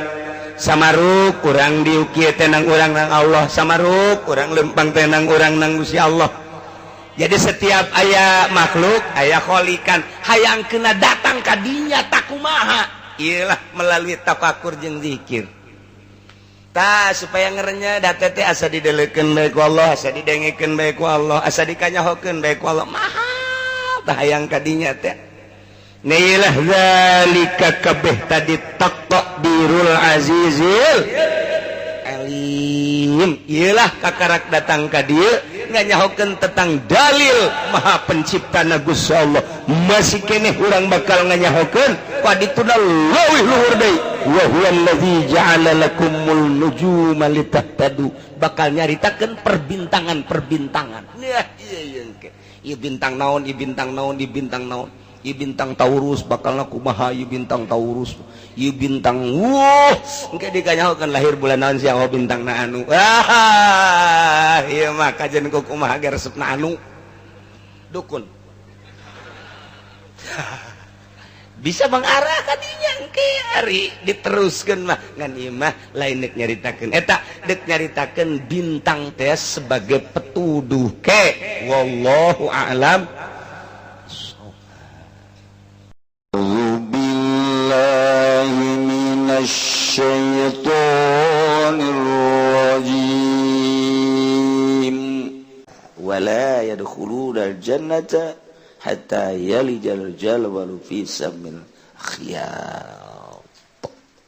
Samaruk urang diukir tenang urang nang Allah, samaruk urang lempang tenang urang nang Gusti Allah. Jadi setiap aya makhluk, aya kholikan, hayang kena datang ka dinya takumaha? Iyalah melalui tafakur jeung zikir. Tah supaya ngerenya da teh asa didelekeun bae ku Allah, asa didengekeun bae ku Allah, asa dikanyahokeun bae ku Allah. Maha tah hayang ka dinya teh. Nilah zalika kabeh tadi taqdirul azizil alim. Iyalah kakarak datang ka dieu nganyahokeun tentang dalil maha penciptana Gusti Allah. Masih keneh urang bakal nganyahokeun padituna leuwih luhur deui, wa huwallazi ja'ala lakumul nujuma litahtadu, bakal nyaritakeun perbintangan-perbintangan. Nah, ieu ieu engke. Ieu bintang naon, ieu bintang naon, ieu bintang naon. Ieu bintang Taurus bakalna kumaha, ieu bintang Taurus, ieu bintang wuh, engke dikanyahokeun lahir bulan naon sia, oh bintang na anu. Ah, ieu mah kajen ku kumaha ge resepna anu. Dukun. Bisa mengarah kadinya engke ari diteruskeun mah, ngan ieu mah lain deuk nyaritakeun eta, deuk nyaritakeun bintang teh sebagai petuduh ke wallahu a'lam. Billahi minasyaitonir rajim. Wala yadkhuluna al-jannata hatta yalijal jalwalu fi samil khiyat.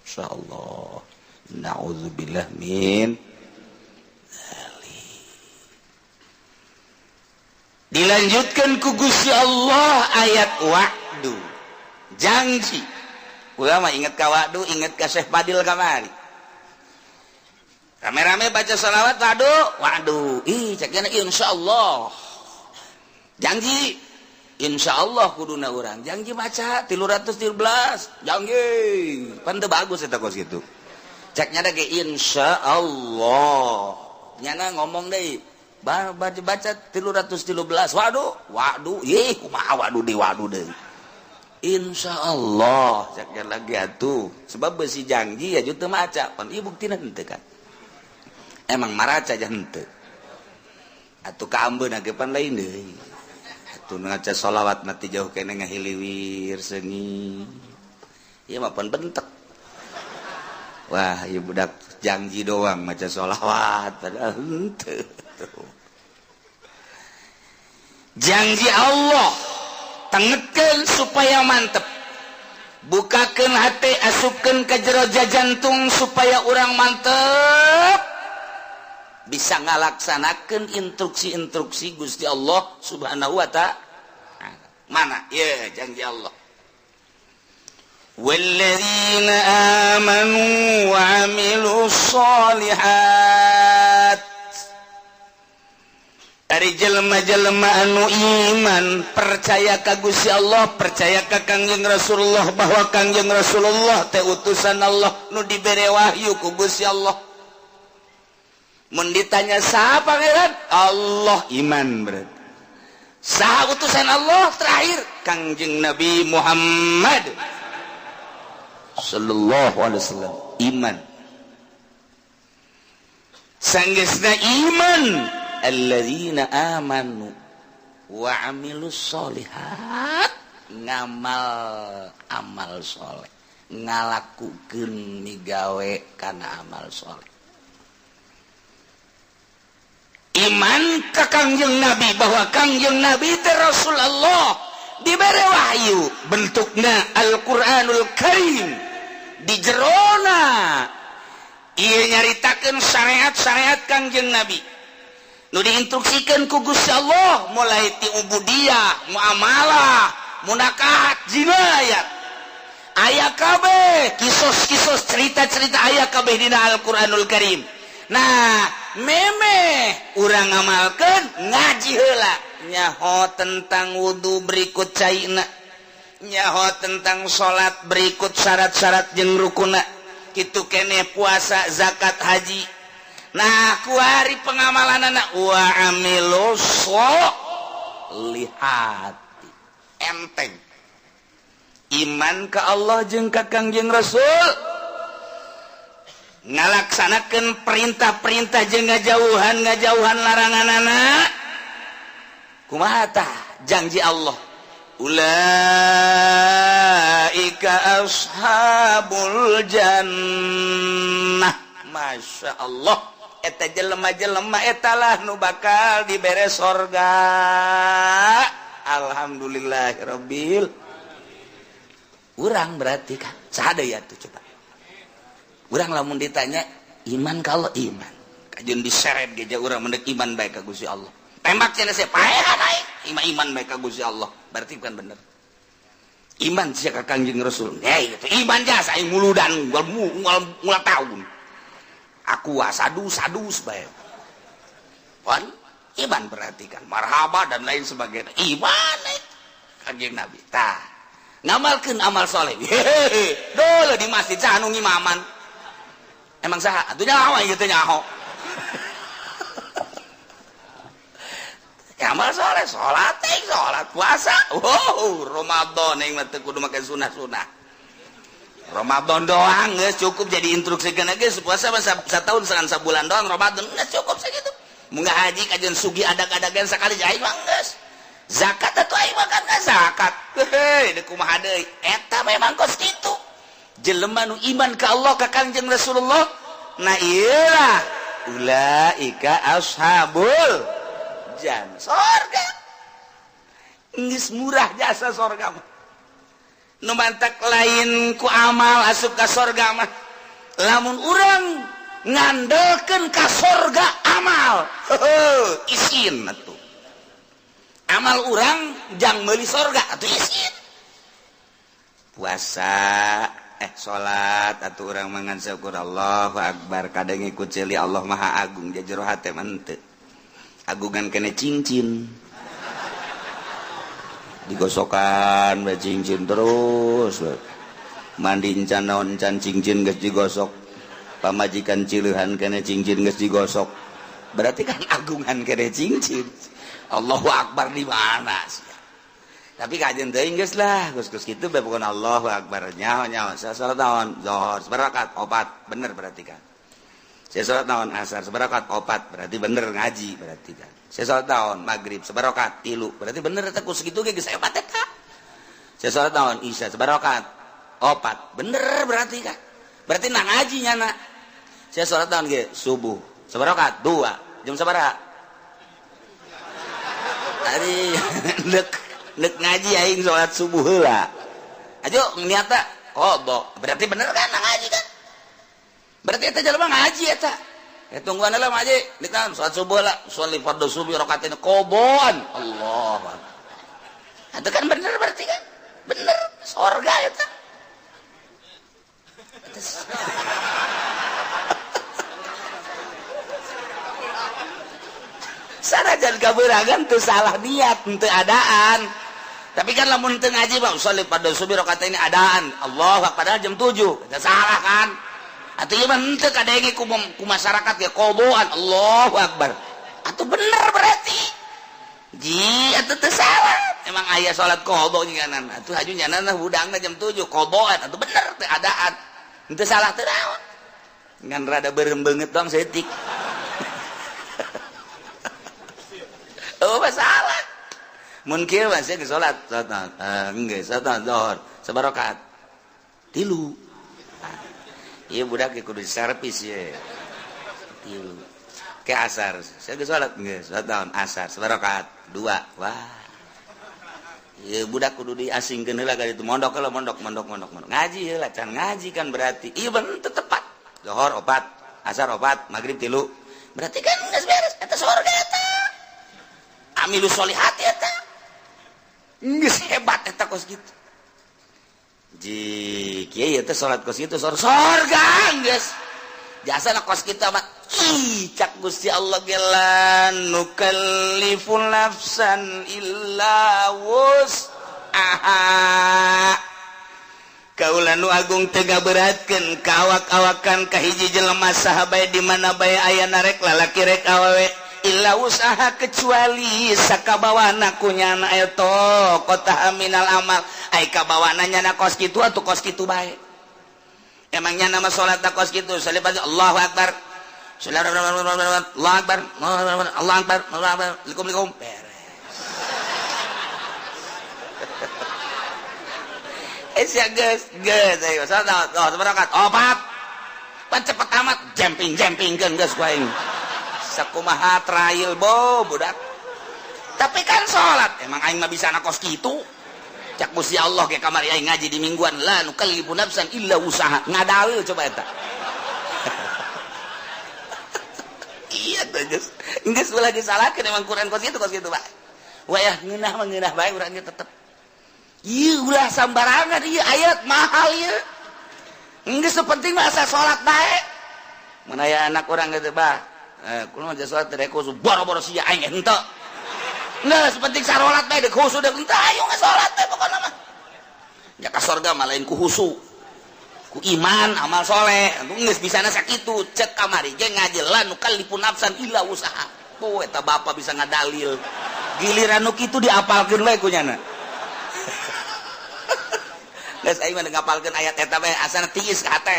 Insyaallah. Na'udzubillah min Dilanjutkan ku Gusti Allah ayat wa'du, janji. Ulama inget ka wa'du, inget ka Syekh Fadil kamari. Rame-rame baca sholawat wa'du, wa'du. Ih, ceknya insyaallah. Janji insyaallah kuduna urang. Janji maca 313, janji. Pan teu bagus eta kos kitu. Ceknya ge insyaallah. Nyana ngomong deui, baca baca 313, waduh, waduh, ih kumaha waduh di waduh deui. Insyaallah ceknya lagi atuh. Sebab besi janji ya teu maca, pan ieu buktina henteu kan. Emang maraca aja henteu. Atuh kaambeuna ge pan lain deui. Atuh ngaca sholawat mati jauh kene ngahiliwir seungit. Ieu mah pan bentek. Wah, ieu budak janji doang maca sholawat padahal henteu. Janji Allah tengetkeun supaya mantep. Bukakeun hati, asupkeun ka jero jantung supaya urang mantep bisa ngalaksanakeun instruksi-instruksi Gusti Allah Subhanahu wa ta'ala. Mana? Ya, janji Allah. Walladzina amanu wa amilus sholihat. Ari jelema-jelema anu iman, percaya ka Gusti Allah, percaya ka Kangjeng Rasulullah bahwa Kangjeng Rasulullah teh utusan Allah nu dibere wahyu ku Gusti Allah. Mun ditanya saha pangeran? Allah, iman berarti. Saha utusan Allah terakhir? Kangjeng Nabi Muhammad sallallahu alaihi wasallam, iman. Sanggeusna iman, alladzina amanu wa amilus sholihat, ngamal amal soleh, ngalakukeun migawe kana amal soleh. Iman ka Kangjeng Nabi bahwa Kangjeng Nabi teh Rasulullah, dibere wahyu bentukna Al-Qur'anul Karim, di jerona ieu nyaritakeun syariat-syariat Kangjeng Nabi nu diinstruksikan ku Gusti Allah, mulai ti ubudiyah, muamalah, munakahat, jinayat, aya kabeh kisos-kisos, cerita-cerita aya kabeh dina Al-Qur'anul Karim. Nah, memeh urang ngamalkeun, ngaji heula, nyaho tentang wudu berikut caina, nyaho tentang salat berikut syarat-syarat jeung rukuna, kitu kene puasa, zakat, haji. Nah, kuari pengamalan anak wa amilus solihati, enteng iman ke Allah jeung ka Kangjeng Rasul, ngalaksanakeun perintah-perintah jeung ngajauhan larangan. Anak kumaha tah janji Allah? Ulaika ashabul jannah. Masya Allah, eta jelema-jelema etalah nu bakal dibere sorga. Alhamdulillahirabbil. Urang berarti kan saha ya tuh? Coba urang lamun ditanya iman, kalau iman kajun diseret geja urang mendek iman baik ka Gusti Allah, tembak cenah saya paehan aing iman, iman baik ka Gusti Allah, berarti bukan bener iman sia ka Kangjeng Rasul. Hei, itu iman jasa aing muludan unggal unggal unggal tahun aku sadu sadu bae pan iman, berarti kan marhaba dan lain sebagainya iman eh. Kangjeng Nabi tah ngamalkeun amal soleh, hehehe, dole di masjid saha nu ngimaman? Emang saha atuh nyaho ieu teh? Nyaho amal soleh, salat teh, salat, puasa. Wow, Ramadan yang mah teu kudu make sunah-sunah, Ramadan doang geus cukup jadi instruksi geus puasa mah satahun sangan sabulan doang, Ramadan geus cukup segitu. Munggah haji kajian sugi adag-adagan sekali aing mah geus. Zakat atuh aing mah kan zakat heuh deuk kumaha deui. Eta memang kos kitu jelema nu iman ka Allah, ka Kangjeng Rasulullah. Nah, iyalah ulaika ashabul jan sorga. Geus murah jasa sorga mah. Nu mantak lain ku amal asup ka sorga mah. Lamun urang ngandelkeun ka sorga amal, heuh, isin atuh. Amal urang jang meuli sorga atuh isin. Puasa salat atuh urang mangan syukur Allahu akbar kadang ikut ceuli Allah Maha Agung jero hate mah henteu. Agungan kene cincin. Digosokan bae cincin terus. Mandi encan naon encan cincin geus digosok. Pamajikan cileuhan kene cincin geus digosok. Berarti kan agungan kene cincin. Allahu akbar di mana sih? Tapi kajian teuing geus lah, geus-geus kitu bae pokona Allahu akbar nyaho-nyaho. Saya salat naon? Zuhur sabarakat opat, bener berarti kan. Saya salat naon? Asar sabarakat opat, berarti bener ngaji berarti kan. Saya salat naon? Maghrib sabarakat 3, berarti bener eta ku sakitu ge geus hebat eta. Saya salat naon? Isya sabarakat opat, bener berarti kan. Berarti na ngaji nyana. Saya salat naon ge? Subuh sabarakat 2, jam sabaraha? Ari nek ngaji aing salat subuh heula. Ajo niatna qada. Berarti bener kan ngaji kan? Berarti eta jelema ngaji eta. Tungguan heula ngaji, nek naon salat subuh lah, sholli fardhu subuh rakaatain qadaan. Allah. Itu kan bener berarti kan? Bener sorga eta. Sanajan kabeuragan teu salah niat, teu adaan. Tapi kan lamun teu ngaji mah sholli fardhu subuh rakaat ini adaan. Allah padahal jam 7. Eta salah kan? Atuh ieu mah henteu kadenge ku masyarakat ge qadaan. Allahu akbar. Atuh bener berarti. Ji atuh teu salah. Emang aya salat qada nyanan. Atuh haju nyanan hudangna jam 7 qadaan. Atuh bener teu adaan. Henteu salah teu naon. Ngan rada beureum beungeut doang saeutik. Oh masalah. Mun kieu mah sia geus salat, salat geus salat zuhur, sabarakat 3. Ieu budak kudu servis ye. 3. Ke asar, sia geus salat geus salat naon asar, sabarakat 2. Wah. Ieu budak kudu diasingkeun heula ka ditu mondok heula mondok mondok mondok mondok. Ngaji heula can ngaji kan berarti. Ieu bener teu tepat. Zuhur 4, asar 4, magrib 3. Berarti kan geus beres eta sorga eta. Amilu solihat eta. Geus hebat eta kos kitu. Ji kieu teh salat kos kitu sorga geus. Jasana kos kitu mah ih cak Gusti Allah ge la nukallifu nafsan illa wus'aha. Kaula nu agung teu ngaberatkeun ka awak-awakan ka hiji jelema saha bae di mana bae aya narek lalaki rek awewe illa usaha kecuali sakabawana ku nyana eta kota minal amal ai kabawana nyana kos kitu atuh kos kitu bae. Emang nyana mah salat kos kitu salih Allahu akbar Allahu akbar Allahu akbar Allahu akbar likum beres. Sia geus geus ayo salat oh sabarakat opat pan cepet amat jemping-jempingkeun geus ku aing. Sakumaha trail bo budak. Tapi kan salat emang aing mah bisa kos kitu. Cak Gusti Allah ge kamari aing ngaji di mingguan la nukallifu nafsan illa usaha. Ngadalil coba eta. Iya tuh geus. Geus ulah disalahkeun emang Quran kos kitu Pak. Wayah ngeunah mah ngeunah bae urang ge tetep. Ieu ulah sambarangan ieu ayat mahal ieu. Geus penting mah asa salat bae. Mun aya anak urang geus bah. Kulo mah salat teh khusu boro-boro sia aing henteu. Geus penting sarolat bae deuk khusu deuk henteu ayo salat teh pokona mah. Nya ka sorga mah lain ku khusu. Ku iman amal soleh. Geus bisana sakitu cek kamari ge ngaji la nukallifu nafsan illa usaha. Po eta bapa bisa ngadalil. Giliran nu kitu diapalkeun we ku nyana. Geus aing mah ngapalkeun ayat eta bae asana tiis ka hate.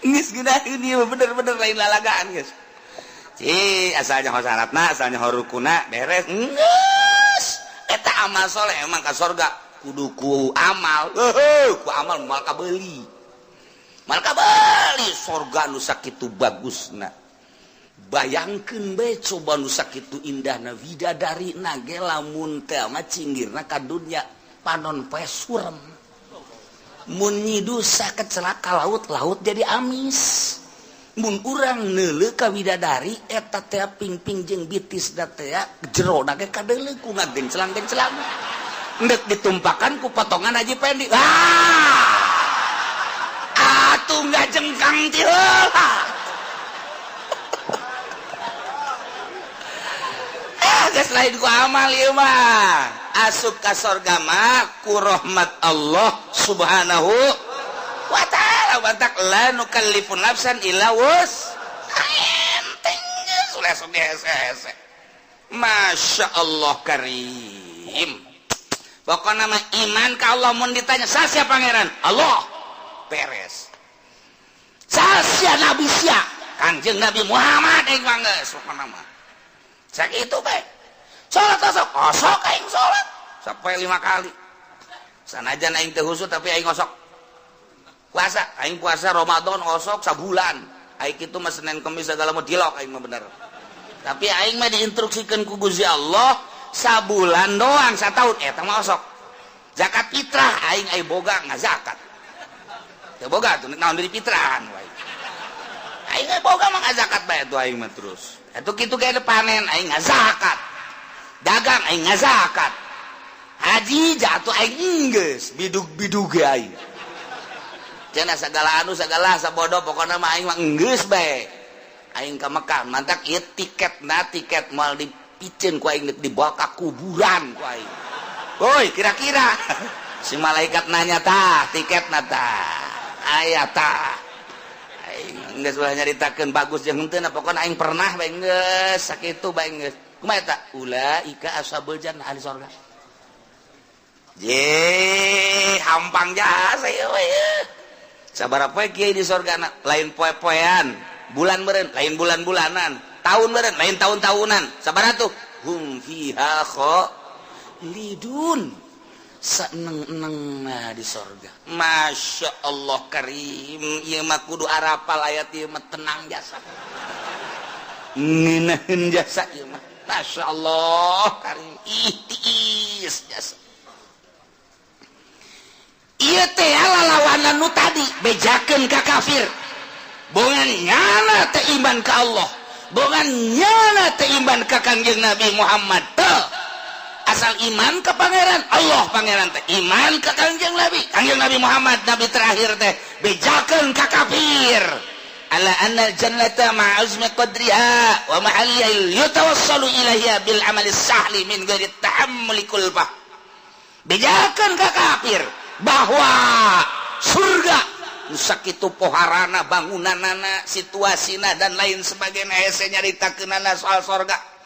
Geus geunaheun ieu bener-bener lain lalagaan geus. Ci asalnya ho syaratna, asalnya ho rukuna beres. Geus. Eta amal soleh emang ka sorga kudu ku amal. Heuh, ku amal moal kabeuli. Moal kabeuli sorga nu sakitu bagusna. Bayangkeun bae coba nu sakitu indahna widadarina ge lamun teh mah cinggirna ka dunya panon poe surem. Mun nyidusa kecelaka laut, laut jadi amis. Mun urang neuleuh ka widadari eta teh pingping jeung bitis da teh jerona ge kadeuleuh ku ngagencelang-gencelang. Endek ditumpakan ku potongan Haji Pendi. Ah! Atuh ngajengkang ti heula. Ah, geus lain ku amal ieu mah. Asup ka sorga mah ku rahmat Allah Subhanahu wa ta'ala. Batak la nukallifu nafsan illa wus. Enteng geus ulah sok hese-hese. Masya Allah karim. Pokokna mah iman ka Allah mun ditanya sasia pangeran? Allah. Beres. Sasia nabi sia? Kangjeng Nabi Muhammad aing mah geus pokona mah. Sakitu bae. Salat osok, osok aing salat sampai 5 kali. Sanajan aing teu khusyuk tapi aing osok. Puasa, aing puasa Ramadan osok sabulan. Aing kitu mah Senin Kemis segala mah dilok aing mah bener. Tapi aing mah diinstruksikeun ku Gusti Allah sabulan doang sataun eta mah osok. Zakat fitrah aing ai boga ngazakat. Teu boga tuh naon dari fitrahan wae. Aing ai boga mah ngazakat bae tuh aing mah terus. Atuh kitu ge panen aing ngazakat. Dagang aing ngazakat. Haji jatuh aing geus bidug-bidug ge aing. Cenah sagala anu sagala sabodo pokona mah aing mah geus bae. Aing ka Mekah mantak ieu tiketna tiket moal dipiceun ku aing dibawa ka kuburan ku aing. Woi kira-kira si malaikat nanya tah tiketna tah aya tah. Aing geus ulah nyaritakeun bagus jeung henteu na pokona aing pernah bae geus sakitu bae geus. Kumaha eta? Ulaika ashabul jannah ahli sorga. Je hampang jasa ieu we. Sabaraha poe kiai di sorga na lain poe-poean, bulan meureun lain bulan-bulanan, tahun meureun lain tahun-tahunan. Sabaraha tuh? Hum fiha khalidun. Seneng-eneng di sorga. Masya Allah karim. Ieu mah kudu arapal ayat ieu mah tenang jasa. Ngeunaheun jasa ieu mah. Masya Allah karim. Ih tiis jasa. Ieu teh lalawanan nu tadi bejakeun ka kafir. Bongan nyana teh iman ka Allah. Bongan nyana teh iman ka Kangjeng Nabi Muhammad teh. Asal iman ke pangeran Allah pangeran teh iman ke Kangjeng Nabi Kangjeng Nabi Muhammad nabi terakhir teh bejakeun ka kafir ala anna jannata ma'azmi qadriha wa mahalliha yatawassalu ilaiha bil amali sahli min ghairi tahammuli kulfah. Bejakeun ka kafir bahwa surga sakitu poharana bangunanana situasina dan lain sebagainya hese nyaritakeunana soal sorga.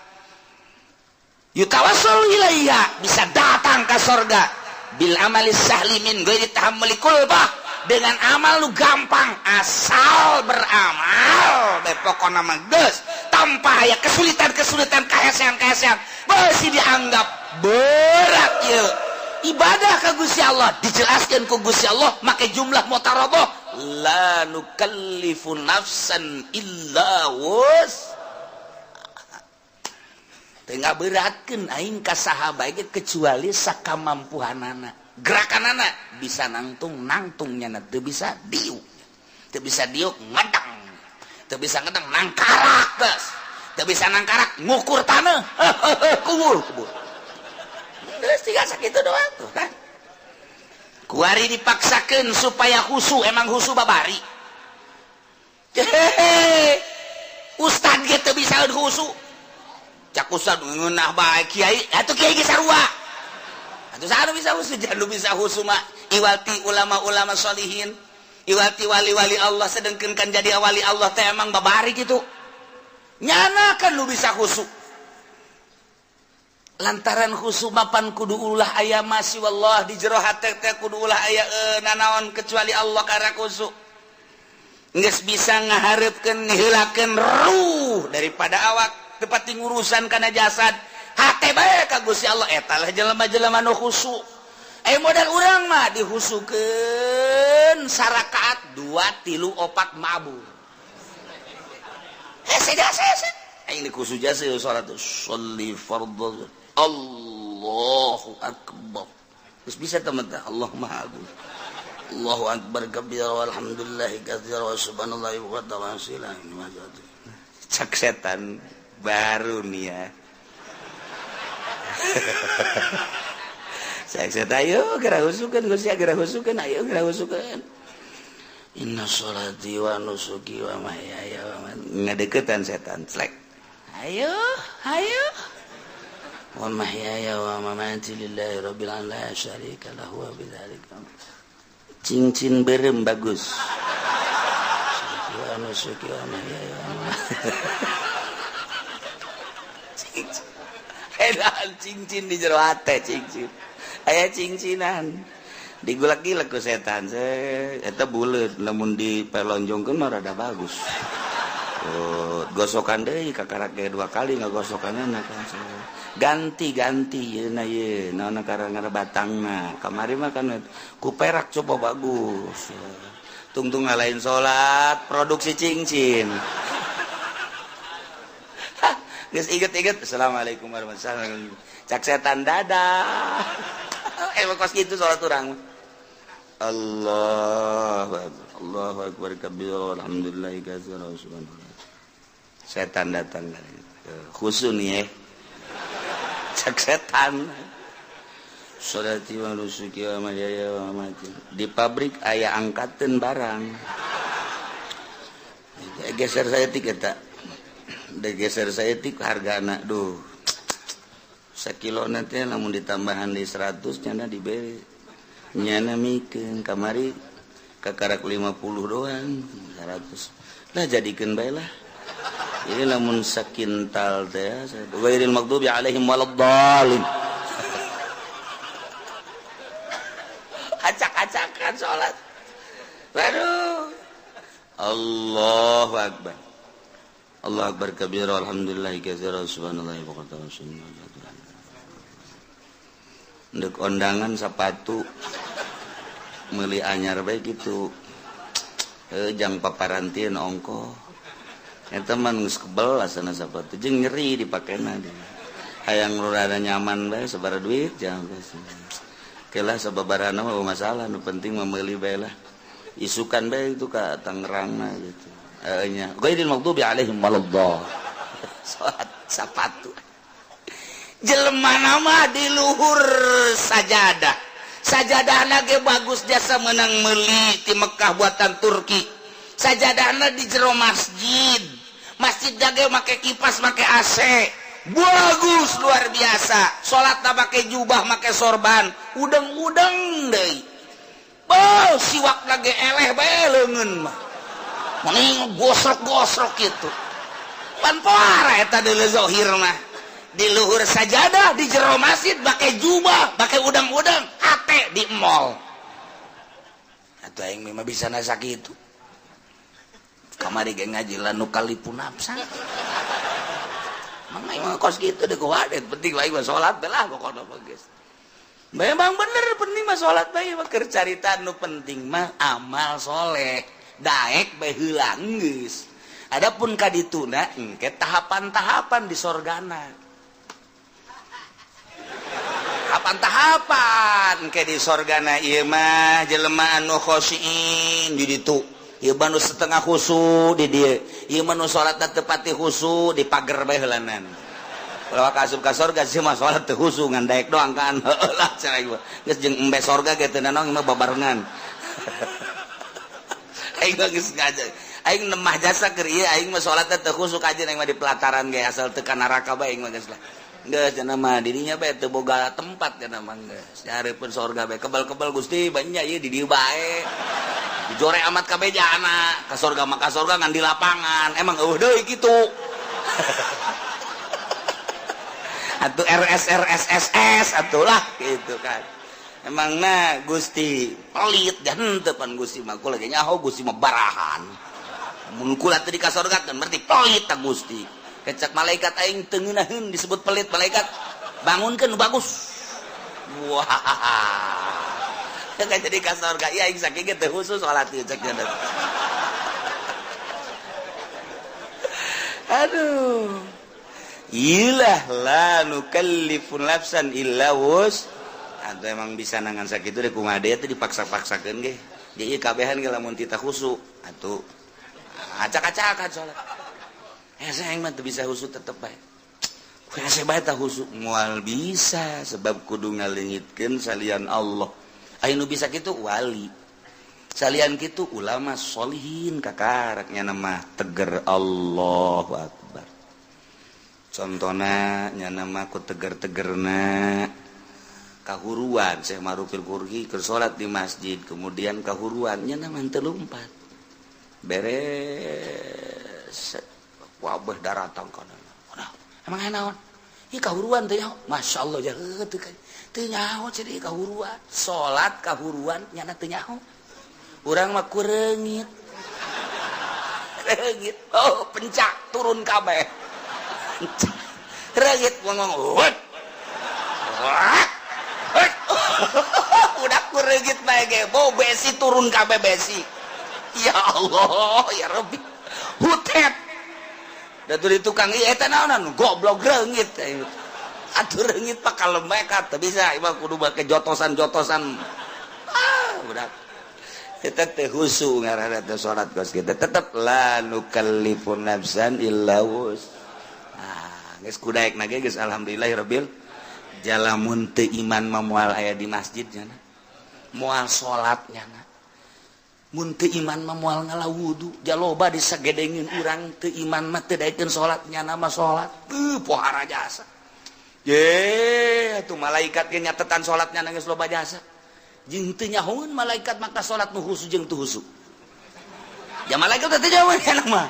Yutawassul ilaiha bisa datang ke sorga bil amali sahli min ghairi tahammuli kulfah dengan amal lu gampang asal beramal bae pokona mah geus tanpa aya kesulitan-kesulitan kahesean-kahesean beusi dianggap berat ieu ibadah ka Gusti Allah dijelaskeun ku Gusti Allah make jumlah mutaraboh la nukallifu nafsan illa wus. Tengah beratkan aing ka saha bae kecuali sakamampuhanana gerakanana bisa nangtung nangtungnya teu bisa diuk teu bisa diuk ngedang teu bisa ngedang nangkarak geus teu bisa nangkarak ngukur taneuh kubur kubur geus tinggal sakitu doang tuh kan kuari dipaksakeun supaya khusu emang khusu babari hehehe ustad ge teu bisa khusu cak ustad ngeunah bae kiai atuh kiai ge sarua atuh saha nu bisa khusu jangan bisa khusu mah iwati ulama-ulama sholihin iwati wali-wali Allah sedengkeun kan jadi wali Allah teh emang babari kitu nyana kan nu bisa khusu lantaran khusu mapan kudu ulah aya masih wallah di jero hate teh kudu ulah aya nanaon kecuali Allah karena khusu geus bisa ngahareupkeun ngeheulakeun ruh daripada awak tepati ngurusan kana jasad hate bae ka Gusti Allah eta lah jelema-jelema nu khusu modal urang mah dihusukeun sarakaat 2 3 4 mabur hese jasa hese aing dikhusu jasa salat sholli fardhu Allahu akbar. Terus bisa teman teh Allah Maha Agung. Allahu akbar kabira walhamdulillahi katsira wa subhanallahi wa ta'ala. Cak setan baru nih ya. Cak setan ayo geura husukeun Gusti, geura husukeun, ayo geura husukeun. Inna sholati wa nusuki wa mahyaya wa mamati. Ngadeukeutan setan slek. Ayo, ayo. Wa mahyaya wa mamati lillahi rabbil alamin la syarika lahu wa bidzalika. Cincin berem bagus. Wa nusuki wa mahyaya wa mamati. Cincin. Edan cincin di jero hate cincin. Aya cincinan. Digulak-gilak ku setan. Eta buleut lamun dipelonjongkeun mah rada bagus. Oh, gosokan deui kakarak ge dua kali ngagosokanna kan. Ganti-ganti yeuna ye naon karang batangna. Kamari mah kan ku perak coba bagus. Tungtung lain salat produksi cincin. Geus inget-inget assalamualaikum warahmatullahi wabarakatuh. Cak setan dadah. Emang kos kitu salat urang. Allahu akbar. Allahu akbar kabira walhamdulillahi katsira subhanallah. Setan datang khusu nih ya. Cak setan. Sholati wa nusuki wa mahyaya wa mamati. Di pabrik aya angkateun barang. Geser saya tik eta. Geser saya tik hargana duh. Sakilo nanti lamun ditambahan di 100 nyana diberi. Nyana mikeun kamari kakarak 50 doang 100. Lah jadikeun bae lah. Ini lamun sakintal teh ghairil maghdubi alaihim waladdallin. Acak-acakan salat. Waduh. Allahu akbar. Allahu akbar kabira alhamdulillahi katsira subhanallahi wa bihamdihi. Ndek ondangan sepatu meuli anyar bae kitu. Jang paparantieun ongkoh. Eta mah geus kebel asana sapatu jeung nyeri dipakena dia. Hayang rada nyaman bae sabaraha duit jangan kelah sababarana mah masalah nu penting mah meuli bae lah. Isukan bae itu ka Tangerangna gitu. Nya ghairil maghdubi alaihim waladdallin. Salat sapatu. Jelema nama di luhur sajadah. Sajadahna ge bagus jasa menang meuli ti Mekah buatan Turki. Sajadahna di jero masjid. Masjid jage make kipas, make AC. Bagus luar biasa. Salatna make jubah, make sorban, udeng-udeng deui. Beuh, siwakna ge eleh bae leungeun mah. Mending gosrok-gosrok kitu. Pan poara eta deuleu zahir mah. Di luhur sajadah, di jero masjid make jubah, make udang-udang, hate di mall. Atuh aing mah bisa nasa kitu. Kamari ge ngaji lanu kalipu nafsa. Mang aing mah kos kitu deui kuwadet, penting aing mah salat bae lah pokona mah geus. Memang bener penting mah salat bae mah keur carita nu penting mah amal soleh. Daek bae heula geus. Adapun ka dituna engke tahapan-tahapan di sorgana. Tahapan-tahapan ke di sorgana ieu mah jelema anu khosyin di ditu. Ieu mah nu setengah khusu di dieu. Ieu mah nu salatna teu pati khusu di pager bae heulanan. Ulah ka asup ka sorga sih mah salat teu khusu ngan daek doang kan. Heueuh lah cenah ieu. Geus jeung embe sorga ge teu nanaon mah babarengan. Aing mah geus ngajar. Aing nemah jasa keur ieu aing mah salatna teu khusu kajeun aing mah di pelataran ge asal teu ka neraka bae aing mah geus lah. Geus cenah mah dirinya bae teu boga tempat cenah mah geus. Nyareupeun sorga bae kebal-kebal Gusti banyak ieu di dieu bae. Dijore amat kabeh jana ka sorga mah ka sorga ngan di lapangan. Emang eueuh deui kitu. Atuh RS RS SS atuh lah gitu kan. Emang na Gusti pelit dan henteu pan Gusti mah kula ge nyaho Gusti mah barahan. Mun kula teu di ka sorga kan berarti pelit ta Gusti. Kecak malaikat aing teu ngeunaheun disebut pelit malaikat. Bangunkeun bagus. Wah. Enggak jadi ka sorga ieu aing saking ge teu khusus salat ieu cek nya. Aduh. Ilah la nukallifu nafsan illa wus. Atau emang bisa nangan sakitu deh kumaha deui teh dipaksa-paksakeun ge. Jadi kabehan ge lamun tita khusyuk atuh acak-acakan salat. Hese aing mah teu bisa khusyuk, tetep bae. Hese bae tah khusyuk, moal bisa, sebab kudu ngaleungitkeun salian Allah. Aya nu bisa kitu wali. Salian kitu ulama solihin, kakaraknya nama teger Allahu Akbar. Contohna nya nama ku teger-tegerna kahuruan Syekh Ma'rufil Karhi keur salat di masjid, kemudian kahuruan nya nama teu lumpat. Beres, wabah daratang kana. Emang aya naon? Ih, kahuruan teh nyaho. Masya Allah, ya teu teu nyaho ceuk kahuruan. Salat kahuruan nyana teu nyaho. Urang mah ku reungit. Reungit. Oh, pencak turun kabeh. Reungit ngomong. Wut. Wut. Udah ku reungit bae ge, bau besi turun kabeh besi. Ya Allah, ya Rabbi. Hutet. Da di tukang ieu eta naonan, goblok reungit. Atuh reungit pak kalem bae teu bisa, ieu kudu make jotosan-jotosan. Ah, budak. Eta teh khusyuk ngaranna teh salat kos kitu. Tetep la nukallifu nafsan illa wus. Ah, geus kudaek na ge geus alhamdulillahirabbil. Jalamun teu iman mah moal aya di masjid nya. Moal salat nya. Mun teu iman mah moal ngala wudu, jaloba disagedengin urang teu iman mah teu daekeun salat, nyana mah salat. Teu pohara jasa. Ye, atuh malaikat ge nyatetan salatnya geus loba jasa. Jeung teu nyahoeun malaikat maka salat nu khusyuk jeung teu khusyuk. Ya malaikat teh teu nyahoeun kana mah.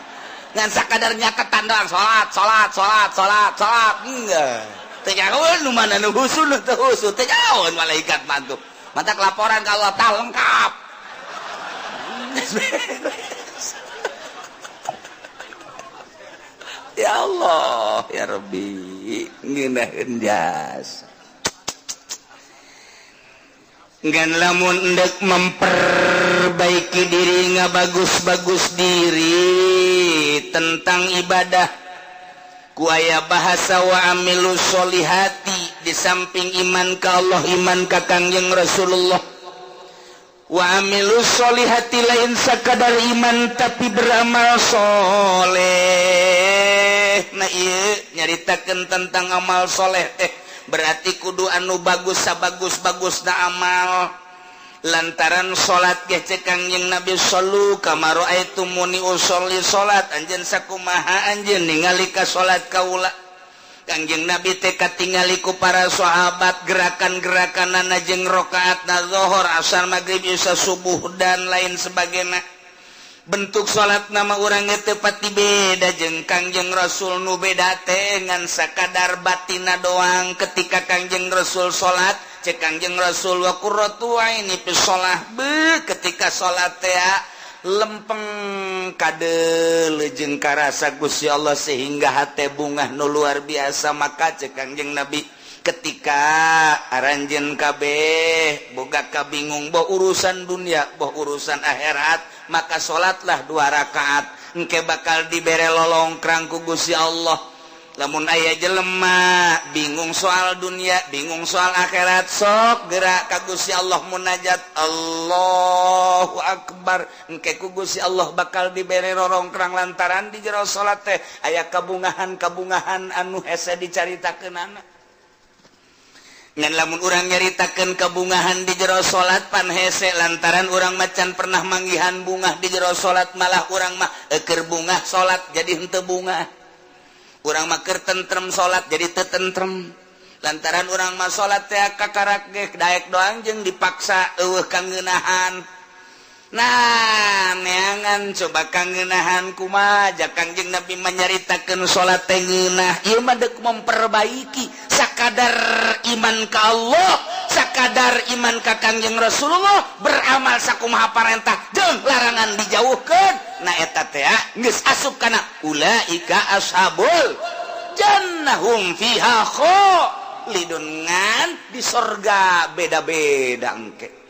Ngan sakadar nyatetan doang salat, salat, salat, salat, salat. Enggak. Teu nyahoeun nu mana nu khusyuk nu teu khusyuk, teu nyahoeun malaikat mah tuh. Matak laporan ka Allah tah lengkap. Ya Allah, ya Rabbi, ngeunaheun jasa. Ngan lamun endek memperbaiki diri, ngabagus-bagus diri tentang ibadah, ku aya bahasa wa amilu sholihati, di samping iman ka Allah, iman ka Kangjeng Rasulullah. Wa amilu sholihati lain sakadar iman tapi beramal soleh. Nah ieu nyaritakeun tentang amal soleh teh berarti kudu anu bagus sabagus-bagus na amal. Lantaran salat ge cek Kangjeng Nabi shallu kama raaitumuni usolli, salat anjeun sakumaha anjeun ningali ka salat kaula. Kangjeng Nabi teh katingali ku para sahabat gerakan-gerakanana jeung rakaatna zuhur, asar, maghrib, isya, subuh dan lain sebagainya. Bentuk salat nama urang teu pati beda jeung Kangjeng Rasul, nu beda teh ngan sakadar batina doang. Ketika Kangjeng Rasul salat, cek Kangjeng Rasul wa qurratu aini fi shalah, be ketika salat teh lempeng kade jeung karasa Gusti Allah sehingga hate bungah nu luar biasa. Maka cek Kangjeng Nabi ketika aranjeun kabeh boga kabingung boh urusan dunia boh urusan akhirat, maka salatlah 2 rakaat, engke bakal dibere lolongkrang ku Gusti Allah. Lamun aya jelema bingung soal dunia, bingung soal akhirat, sok gerak ka Gusti Allah munajat Allahu Akbar, engke ku Gusti Allah bakal dibere rorongkrang lantaran di jero salat teh aya kabungahan-kabungahan anu hese dicaritakeunana. Ngan lamun urang nyaritakeun kabungahan di jero salat pan hese, lantaran urang macan pernah manggihan bungah di jero salat, malah urang mah eukeur bungah salat jadi henteu bungah. Urang mah keur tentrem salat jadi teu tentrem, lantaran urang mah salat teh kakarak ge daek doang jeung dipaksa eueuh kangeunahan. Nah, neangan coba kangeunahan kumaha ja Kangjeng Nabi menyaritakeun salat teh ngeunah. Ieu mah deuk memperbaiki sakadar iman ka Allah, sakadar iman ka Kangjeng Rasulullah, beramal sakumaha parentah jeung larangan dijauhkeun. Nah eta teh geus asup kana ulaika ashabul jannahum fiha khalidun, ngan di sorga beda-beda engke.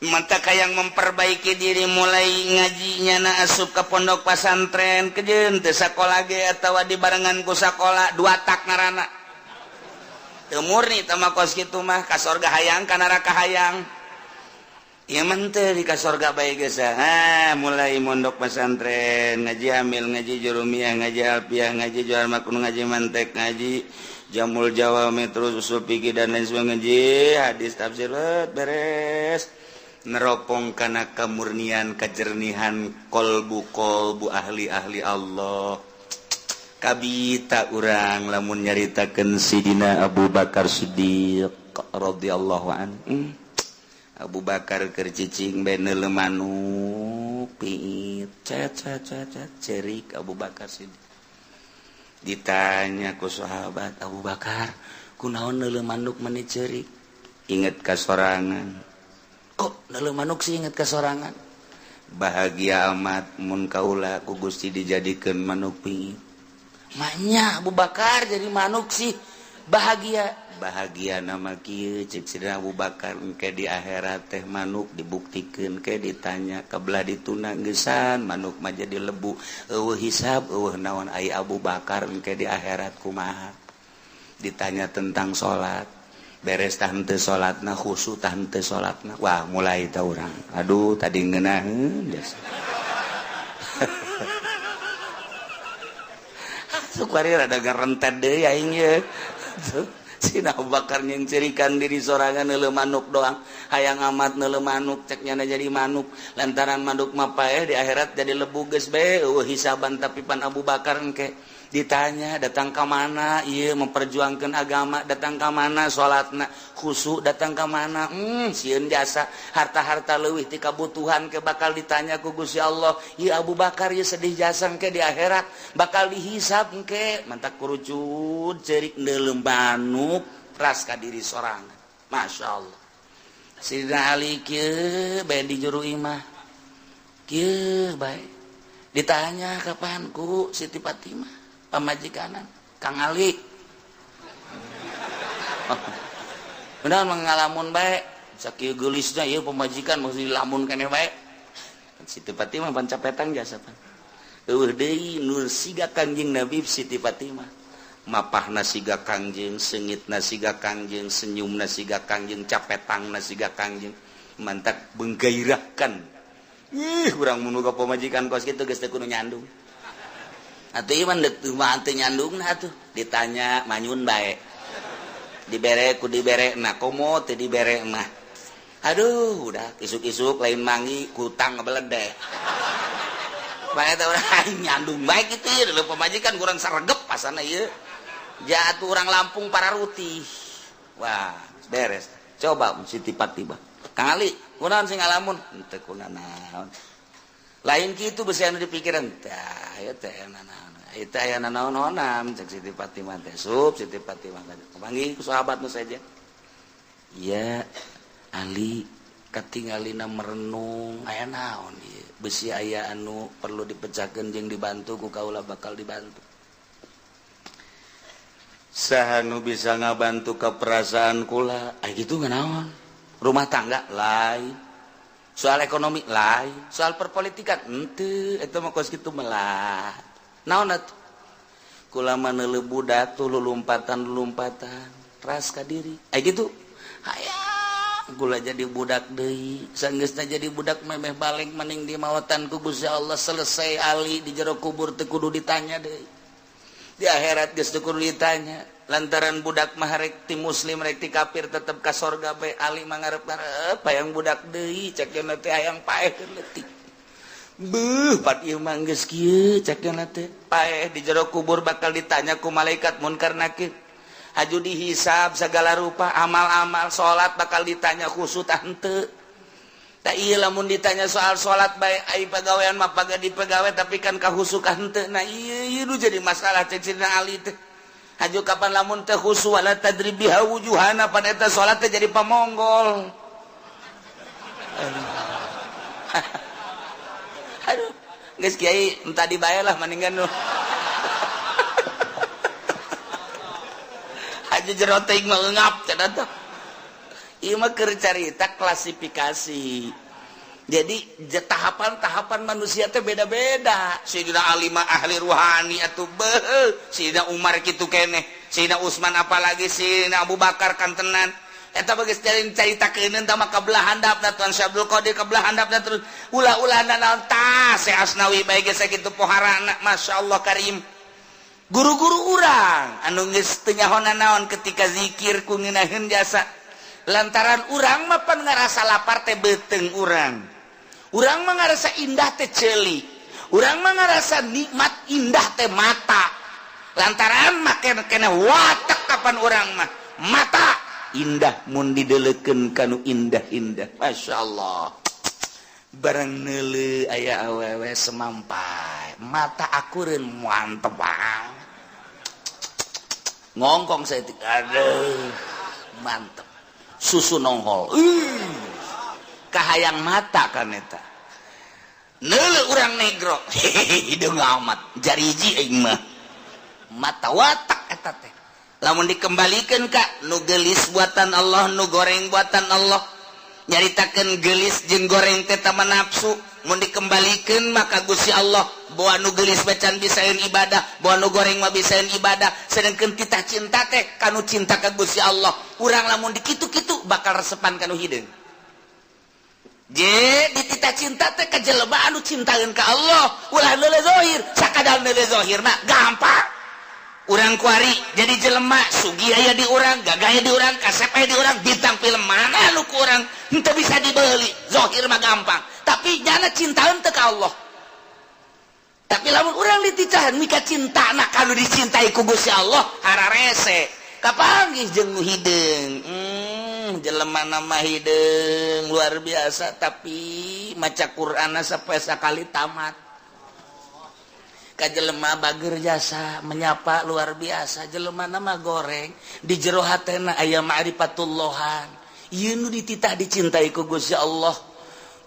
Mantap yang memperbaiki diri mulai ngajinya na asup ke pondok pesantren kejeun teu sakola ge atawa di barengan ku sakola dua tak ngaranna teu murni teh mah kos kitu mah ka sorga hayang ka neraka hayang. Ya menteri ka sorga bae geus, ah, mulai mondok pesantren, ngaji amil, ngaji jurumiyah, ngaji alfiah, ngaji jual makun, ngaji mantek, ngaji jamul jawami, terus usul fikih dan lain sebagainya, ngaji hadis, tafsir, beres, neropong kana kemurnian, kejernihan kolbu kolbu ahli-ahli Allah. Kabita urang lamun nyaritakeun Sidina Abu Bakar Siddiq radhiyallahu anhu. Abu Bakar keur cicing bae neuleu manuk piit, cet cet cet cet, cerik Abu Bakar Siddiq. Ditanya ku sahabat, "Abu Bakar, kunaon neuleu manuk meni cerik?" "Inget ka sorangan." "Kok neuleu manuk sih inget ka sorangan?" "Bahagia amat mun kaula ku Gusti dijadikeun manuk piit." "Maknya Abu Bakar jadi manuk sih bahagia?" "Bahagia nama kieu," cek Sidina Abu Bakar, "engke di akhirat teh manuk dibuktikeun ke ditanya kebelah dituna geusan manuk mah jadi lebu, eueuh hisab eueuh naon. Ai Abu Bakar engke di akhirat kumaha? Ditanya tentang salat, beres tah henteu salatna, khusyuk tah henteu salatna." Wah, mulai tah urang, aduh, tadi ngeunaheun geus. Suka rada ngarentet deui aing ye. Sina Abu Bakar nyengcerikan diri sorangan neuleuh manuk doang, hayang amat neuleuh manuk, cek nyana jadi manuk lantaran manuk mah paeh di akhirat jadi lebu geus bae eueuh hisaban. Tapi pan Abu Bakar engke ditanya datang ka mana ieu memperjuangkeun agama, datang ka mana salatna khusyuk, datang ka mana sieun jasa harta-harta leuwih ti kabutuhan, ke bakal ditanya ku Gusti Allah. Ieu Abu Bakar ieu sedih jasa, engke di akhirat bakal dihisab engke. Mantak kurucut cerik neuleuh manuk ras ka diri sorangan. Masya Allah. Sidina Ali kieu bae di juru imah kieu bae, ditanya kapan ku Siti Fatimah pamajikanan, "Kang Ali, benar mengalamun bae sakieu geulisna ieu pamajikan, mesti lamun keneh bae." Siti Fatimah pan capetan jasa pan eueuh deui nur siga Kangjeng Nabi. Siti Fatimah mapahna siga Kangjeng, seungitna siga Kangjeng, senyumna siga Kangjeng, capetangna siga Kangjeng, mantak menggairahkan. Ih, urang mun boga pamajikan kos kitu geus teu kudu nyandung atuh. Ieu mah deuk mah teu nyandungna atuh. Ditanya manyun bae, dibere ku dibere na, komo teu dibere mah aduh, udah isuk-isuk lain mangi kutang ngebeledek bae teh. Urang aing nyandung bae kitu ieu pamajikan kurang saregep pasana ieu jatuh orang Lampung para rutih. Wah, beres. Coba Siti Fatimah, "Kang Ali, kunaon sing ngalamun?" "Henteu kunanaon." Lain kitu besi anu dipikiran tah ieu teh naon ieu teh aya nanaon-naonan, cek Siti Fatimah teh. Sup Siti Fatimah panggih ku sahabat nu saja, "Ya Ali, katingalina merenung, aya naon ieu? Besi aya anu perlu dipecahkeun jeung dibantu ku kaula bakal dibantu. Saha nu bisa ngabantu ke perasaan kula?" "Ai kitu naon? Rumah tangga lain, soal ekonomi lain, soal perpolitikan henteu, eta mah kos kitu melah. Naon atuh?" "Kula mah neuleuh budak tuh lulumpatan-lulumpatan ras ka diri. Ai kitu hayang kula jadi budak deui, sanggeusna jadi budak memeh balik maning di mawatan ku Gusti Allah. Selesai Ali di jero kubur, teu kudu ditanya deui di akhirat, geus teu kudu ditanya lantaran budak mah rek ti muslim rek ti kafir tetep ka sorga bae. Ali mah ngarep-ngarep hayang budak deui, cek cenah teh hayang paeh keur leutik. Beuh, pat ieu mah geus kieu, cek cenah teh paeh di jero kubur bakal ditanya ku malaikat munkar nakir, haju dihisab segala rupa amal-amal, salat bakal ditanya khusyuk tah henteu. Tak ieu lamun ditanya soal salat bae, ai pagawean mah paga dipegawe, tapi kan kahusu ka henteu. Nah, ieu ieu nu jadi masalah, cek Sidina Ali teh. Haju kapan lamun teh khusu wala tadrib biha wujuhana, pan eta salat teh jadi pamonggol." Aduh, geus kiai entah dibayar lah mendingan nu. Haji jero teuing mah eungap cenah teh. Ieu mah keur carita klasifikasi. Jadi tahapan-tahapan manusia teh beda-beda. Sayyidina Ali mah ahli ruhani atuh beuh, Sayyidina Umar kitu keneh, Sayyidina Utsman apalagi, Sayyidina Abu Bakar kan tenan. Eta bagus carita keuneun tah mah kabelah handapna Tuan Syekh Abdul Qadir, kabelah handapna terus ulah-ulah naon tah Syekh Asnawi bae geus sakitu poharana. Masyaallah karim, guru-guru urang anu geus teu nyaho naon ketika zikir ku ngeunaheun jasa, lantaran urang mah pan ngarasa lapar teh beuteung urang, urang mah ngarasa indah teh ceuli, urang mah ngarasa nikmat indah teh mata, lantaran make kena watak kapan urang mah mata indah mun didelekeun kanu indah-indah. Masya Allah, barang neule aya awewe semampai, mata akureun, mantep banget, ngongkong saya, aduh mantep, susu nongol. Ih, kahayang mata kan eta. Neule urang negro, hideung amat, jariji aing mah, mata watak eta teh. Lamun dikembalikan ka nu gelis buatan Allah, nu goreng buatan Allah, nyaritakan gelis jeung goreng teh tama nafsu. Mun dikembalikan maka Gusti Allah bawa nu gelis bacan bisaeun ibadah, bawa nu goreng mah bisaeun ibadah, sedangkan kita cinta teh kanu cinta ka Gusti Allah. Urang lamun dikitu-kitu bakal resepan kanu hideung. Je ditita cinta teh ka jelema anu cintaeun ka Allah, ulah neuleu zahir. Sakadar neuleu zahir mah gampang. Urang kuari jadi jelema sugih aya di urang, gagah aya di urang, kasep aya di urang, bintang film mana nu ku urang henteu bisa dibeli. Zahir mah gampang, tapi nyana cintaeun teu ka Allah. Tapi lamun urang dititahan mika cintana kanu dicintai ku Gusti Allah, hararese kapanggih jeung nu hideung. Jelema nama hideung luar biasa, tapi maca Qur'an sampai sakali tamat. Ka jelema bager jasa, menyapa luar biasa, jelema nama goreng, di jero hatena aya ma'rifatullahan. Ieu nu dititah dicintai ku Gusti Allah.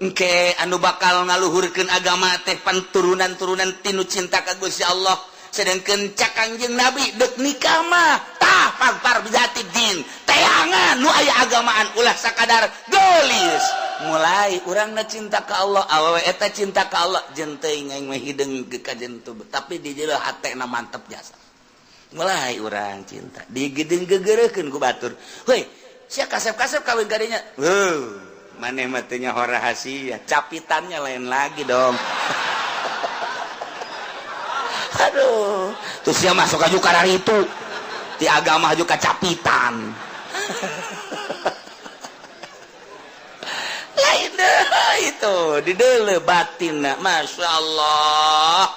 Engke anu bakal ngaluhurkeun agama teh pan turunan-turunan tinu cinta ka Gusti Allah. Sedangkan cak Kangjeng Nabi, dek nikah mah tah fadzfar bizatid din, teangan nu aya agamaan, ulah sakadar gelis. Mulai urangna cinta ka Allah, awewe eta cinta ka Allah, jeung teuing aing mah hideung ka tapi di jero hatena mantep jasa. Mulai urang cinta digedeng gegereukeun ku batur, heuy sia kasep-kasep kawin kadinya. Heuh, maneh mah teu nyaho rahasia capitannya lain lagi dong. Aduh, terus dia masuk aja karena itu di agama juga capitan lain deh itu di dele batin. Masya Allah,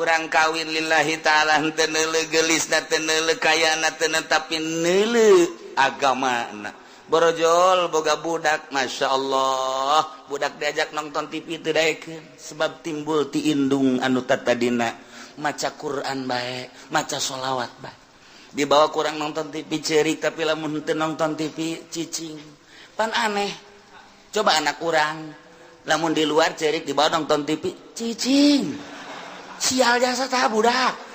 urang kawin lillahi ta'ala, henteu neuleu geulisna, teu neuleu kayana, teu, tapi neuleu agamana. Borojol boga budak, Masya Allah, budak diajak nonton TV teu daekeun, sebab timbul ti indung anu tatadina maca Quran bae, maca sholawat bae. Dibawa kurang nonton TV cerik, tapi lamun teu nonton TV cicing. Pan aneh coba, anak urang lamun di luar cerik, dibawa nonton TV cicing. Sial jasa tah budak.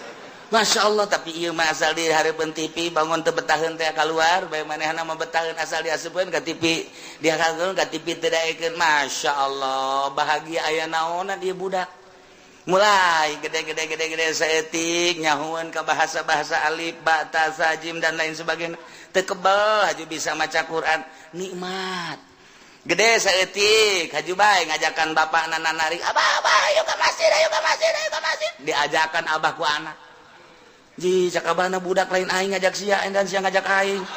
Masya Allah, tapi ieu mah asal di hareupeun TV bangun teu betaheun teh keluar bae. Manehna mah betaheun asal diasupkeun ka TV, dihakeun ka TV teu daekeun. Masya Allah, bahagia aya naonan ieu budak. Mulai gede-gede gede-gede saeutik nyahueun ka bahasa-bahasa alif ba ta sa jim dan lain sebagainya, teu kebel haju bisa maca Quran, nikmat. Gede saeutik haju bae ngajakan bapakna nanarik, "Abah, abah, ayo ke masjid, ayo ke masjid, ayo ke masjid." Diajakan abah ku anak. Ji, cak abahna, budak lain aing ngajak sia dan sia ngajak aing.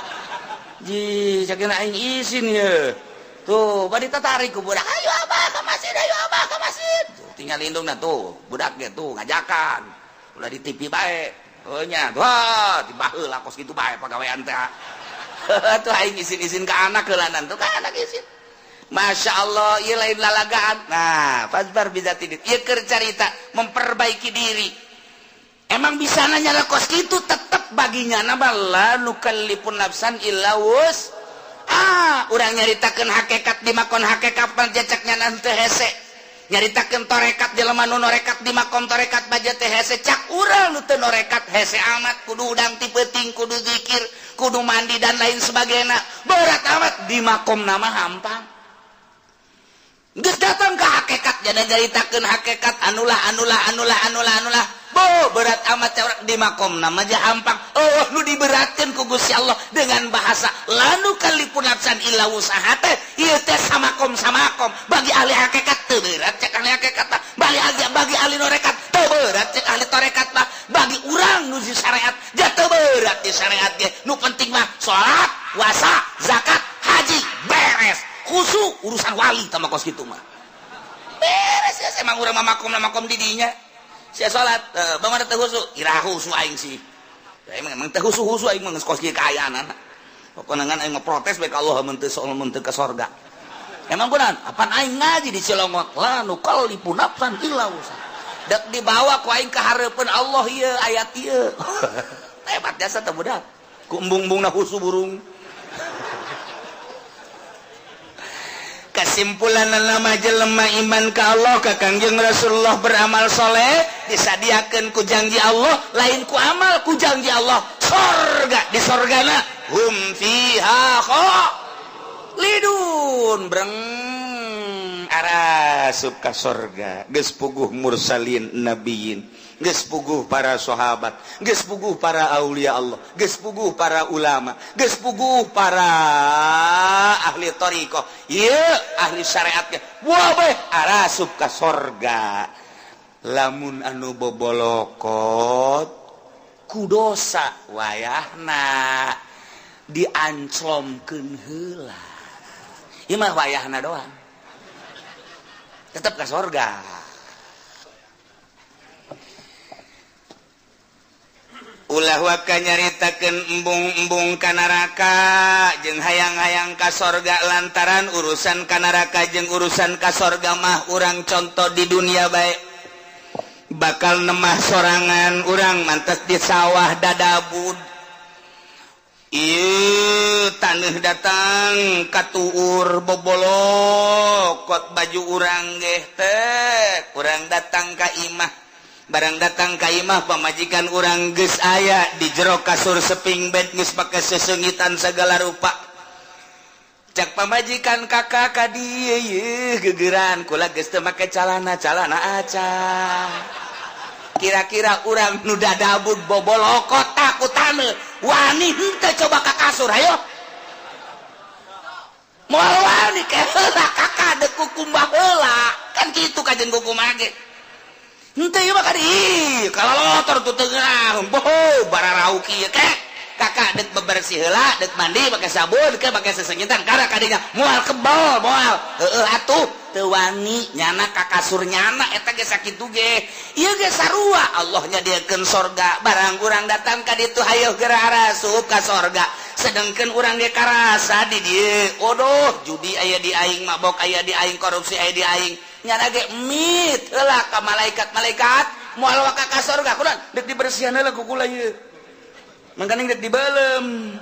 Ji, cak aing isin ye. Tuh, badi tertarik ku budak, "Ayo abah ke masjid, ayo abah ke masjid." Tuh, tinggal indungna tuh, budak ge tuh ngajakan. Ulah di TV bae. Oh nya, tuh di baheula kos kitu bae pagawean teh. Tuh aing isin-isin ke anak heulanan tuh, ka anak isin. Masya Allah, ieu lain lalagaan. Nah, fadzfar bizatid. Ieu keur carita memperbaiki diri. Emang bisa nanya kos itu tetap baginya nama la nukallifun nafsan illa wus ah. Urang nyaritakeun hakikat di makom hakikat jacaknya nanti hese, nyaritakeun torekat jelema nu norekat di makom torekat baja teh hese. Cak urang nu teu norekat hese amat, kudu udang ti peuting, kudu zikir, kudu mandi dan lain sebagainya, berat amat. Di makom nama hampang. Geus datang ke hakikat. Jana nyaritakeun hakikat anulah anulah anulah anulah anulah. Bo berat amat di makom nama aja hampang. Oh nu diberatkeun ku Gusti Allah dengan bahasa la nukallifu nafsan illa wus'aha teh ieu teh samakom samakom bagi ahli hakikat teu berat cek ahli hakikat mah, bagi ahli tarekat teu berat cek ahli tarekat mah, bagi urang nu di syariat ja teu berat di syariat ge. Nu penting mah salat, puasa, zakat, haji beres. Khusyuk urusan wali tama kos kitu mah. Beres ya emang urang mah makom makom di dinya. Sia salat, bagaimana teu khusyuk? Iraha khusyuk aing sih. Ya, emang emang teu khusyuk khusyuk aing mah geus kos kieu kaayaan. Pokona ngan aing mah protes bae ka Allah mun teu soal mun teu ka sorga. Emang kunaon? Apan aing ngaji di Cilongok, la nukallifu nafsan illa wus'aha. Dek dibawa ku aing ka hareupeun Allah ieu ayat ieu. Hebat jasa teh budak. Ku embung-embungna khusyuk burung. Kesimpulan nama jelema iman ka Allah ka Kangjeng Rasulullah beramal soleh disadiakeun ku janji Allah, lain ku amal, ku janji Allah sorga. Di sorgana hum fiha khalidun, breng arasup ka sorga. Geus puguh mursalin nabiyin, geus puguh para sahabat, geus puguh para aulia Allah, geus puguh para ulama, geus puguh para ahli thariqah, ieu ahli syariat ge wabeh arasup ka sorga. Lamun anu bobolokot ku dosa wayahna dianclomkeun heula, ieu mah wayahna doang tetep ka sorga. Ulah waka nyaritakeun embung-embung ka neraka jeung hayang-hayang ka sorga, lantaran urusan ka neraka jeung urusan ka sorga mah urang contoh di dunia bae bakal nemah sorangan. Urang mantes di sawah dadabud, ieu taneuh datang katuur bobolokot baju urang geh teh. Urang datang ka imah, barang datang ka imah pamajikan urang geus aya di jero kasur seping bed, geus pake sesengitan segala rupa. Cak pamajikan, "Kakak ka dieu yeuh gegeran kula geus teu make calana, calana aca." Kira-kira urang nu dadabud bobolokot ku taneuh wani henteu coba ka kasur? Hayo, moal wani. Ke heula kakak deuk kukumbah heula, kan kitu kajen kukumbah ge. Henteu ieu mah kadi ih kalalotor tuh tengah boho bararau kieu. Ke kakak dek bebersih heula, dek mandi pakai sabun ke pakai sesengitan karena kadinya moal kebal moal heueuh atuh teu wani nyana ka kasur nyana eta ge sakitu ge. Ieu ge sarua Allah nyadiakeun sorga, barang urang datang ka ditu hayoh geura arasup ka sorga, sedangkan urang ge karasa di dieu odoh judi aya di aing, mabok aya di aing, korupsi aya di aing. Nyana ge mit heula ka malaikat-malaikat moal waka ka sorga kunaon dek dibersihan heula ku kula ieu, mangkaning dek dibelem.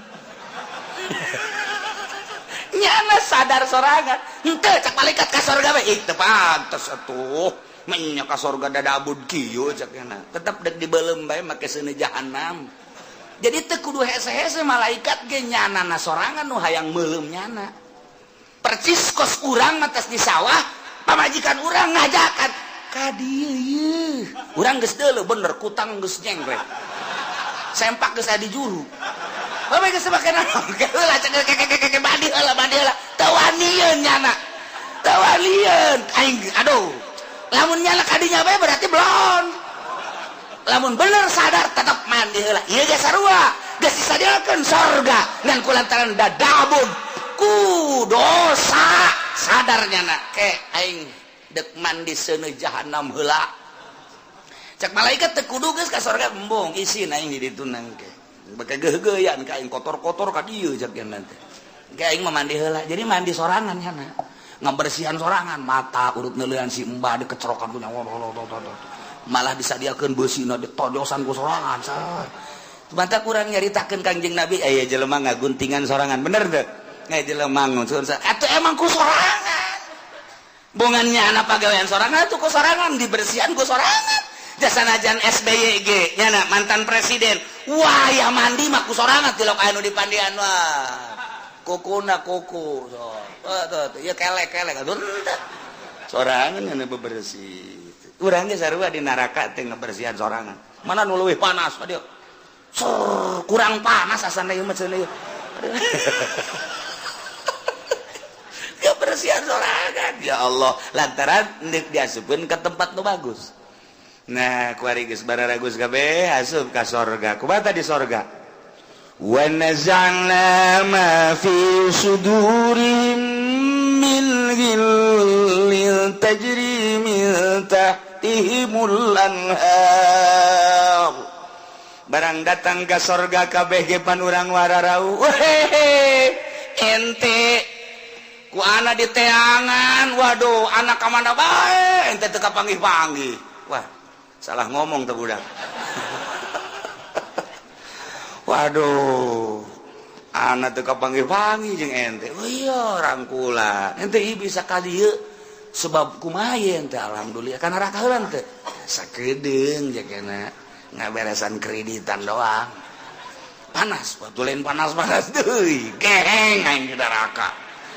Nyana sadar sorangan henteu cak malaikat ka sorga bae, ih teu pantes atuh menya ka sorga dadabud kieu cak nyana, tetep dek dibelem bae make seuneu jahanam. Jadi teu kudu hese-hese malaikat ge, nyana na sorangan nu hayang meuleum nyana. Percis kos urang matas di sawah, pamajikan urang ngajakan ka dieu ieu, urang geus deuleu bener kutang geus nyengklek, sempak geus aya di juru. Bae geus make naon heula cek keke mandi heula, mandi heula. Teu wanieun nyana, teu wanieun aing. Aduh, lamun nyana kadinya bae berarti belon. Lamun bener sadar tetep mandi heula. Ieu ge sarua, geus disadiakeun sorga ngan kulantaran dadabud ku dosa sadar nyana, ke aing dek mandi seuneu jahanam heula. Cak malaikat teu kudu geus ka sorga, embung isin aing di ditu nangke beke geugeuyan ka aing kotor-kotor ka dieu cak nyana teh. Ke aing mah mandi heula. Jadi mandi sorangan nyana, ngabersihan sorangan, mata urut neuleuan si embah dikecerokan ku nyawa, malah disadiakeun beusina ditojosan ku sorangan. Mata kurang nyaritakeun Kangjeng Nabi aya jelema ngaguntingan sorangan, bener teu? Aya jelema ngunsun atuh emang ku sorangan bongannya anak pagawean sorangan tuh ku sorangan dibersihan ku sorangan. Jasa najan SBY ge nyana mantan presiden, wah ya mandi mah ku sorangan tilok anu dipandian, wah kukuna kuku so tuh ya kelek kelek aduh. Sorangan yang bebersih. Urang ge sarua di neraka teh ngebersihan sorangan. Mana nu leuwih panas dia? Sor, kurang panas asana ieu mah cenah ieu. Kebersihan sorangan ya Allah, lantaran deuk diasupkeun ka tempat nu bagus. Nah, kuari geus bararagus kabeh asup ka sorga. Kumaha di sorga? Wa naza'na ma fi sudurihim min ghillin tajri min tahtihimul anhar. Barang datang ka sorga kabeh ge pan urang wararau. Wehehe, ente ku anak di teangan, waduh, anak ka mana bae ente teu kapanggih-panggih. Wah, salah ngomong teh budak. Waduh, anak teu kapanggih-panggih jeung ente. Oh iya, rangkula. Ente ieu bisa ka dieu sebab kumaha ente, alhamdulillah kana neraka heula teh. Sakedeung jakena ngaberesan kreditan doang. Panas, waktu lain panas-panas deui, geheng aing di neraka.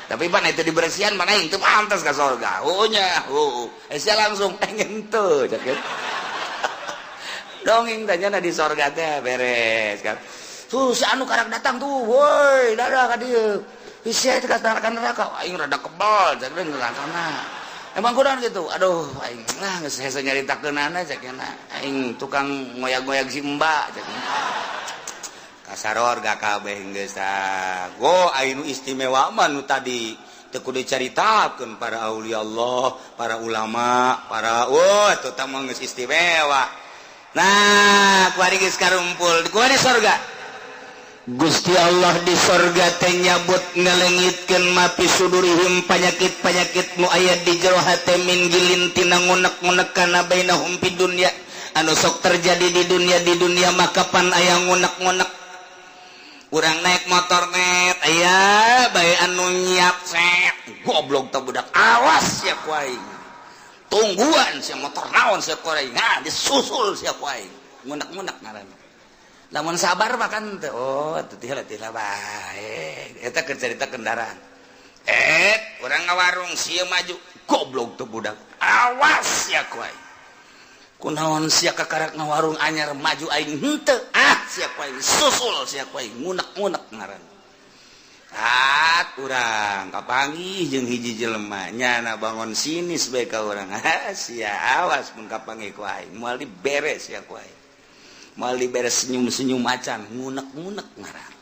Tapi pan itu dibersihan mana aing teu pantas ka sorga. Oh nya, oh. Sia langsung pengen teu cek. Dongeng tanya di sorga teh beres kan. Tuh si anu karak datang tuh, woi, dadah ka dieu. Sia teh ka neraka, aing rada kebal cek nerakana. Emang kurang gitu. Aduh, aing lah geus hese nyaritakeunana cek aing tukang ngoyag-ngoyag si Mbak cek. Kasaror gak kabeh geus tah. Go aing nu istimewa mah nu tadi teu kudu dicaritakeun para aulia Allah, para ulama, para wah eta tah mah geus istimewa. Nah, kuari geus karumpul, kuari sorga. Gusti Allah di sorga teh nyabut ngalengitkeun mapi sudurihim panyakit-panyakit nu aya di jero hate min gilin tina ngunek-ngunek kana bainahum fid dunya anu sok terjadi di dunia maka pan aya ngunek-ngunek. Urang naik motor net aya bae anu nyiap set goblok teh budak, awas sia ku aing, tungguan sia motor naon sia ku aing, nah disusul sia ku aing, ngunek-ngunek ngaranna. Lamun sabar mah kan teh, oh teu teh bae eta keur carita kendaraan. Urang ngawarung sia maju goblok teh budak, awas sia ku aing, kunaon sia kakarak ngawarung anyar maju aing henteu, ah sia ku aing susul sia ku aing, ngunek-ngunek ngaran. At urang kapanggih jeung hiji jelema nyana bangun sinis bae ka urang, ah sia awas mun kapanggih ku aing moal diberes sia ku aing, moal diberes senyum-senyum macan, ngunek-ngunek ngaran.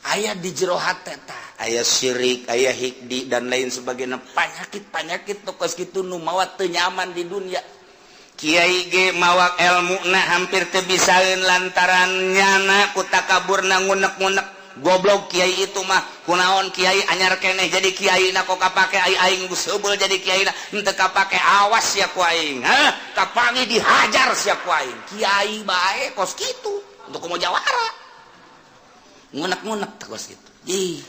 Aya di jero hate tah aya syirik, aya hikdi dan lain sebagainya, panyakit-panyakit tokos kitu nu mawa teu nyaman di dunia. Kiai ge mawa ilmu na hampir teu bisaeun lantaran nyana ku takaburna ngunek-ngunek. Goblok kiai itu mah, kunaon kiai anyar keneh jadi kiai na kok kapake ai aing geus heubeul jadi kiai na henteu kapake, awas sia ku aing, hah kapangi dihajar sia ku aing. Kiai bae kos kitu untuk komo jawara ngunek-ngunek teh kos kitu. Ih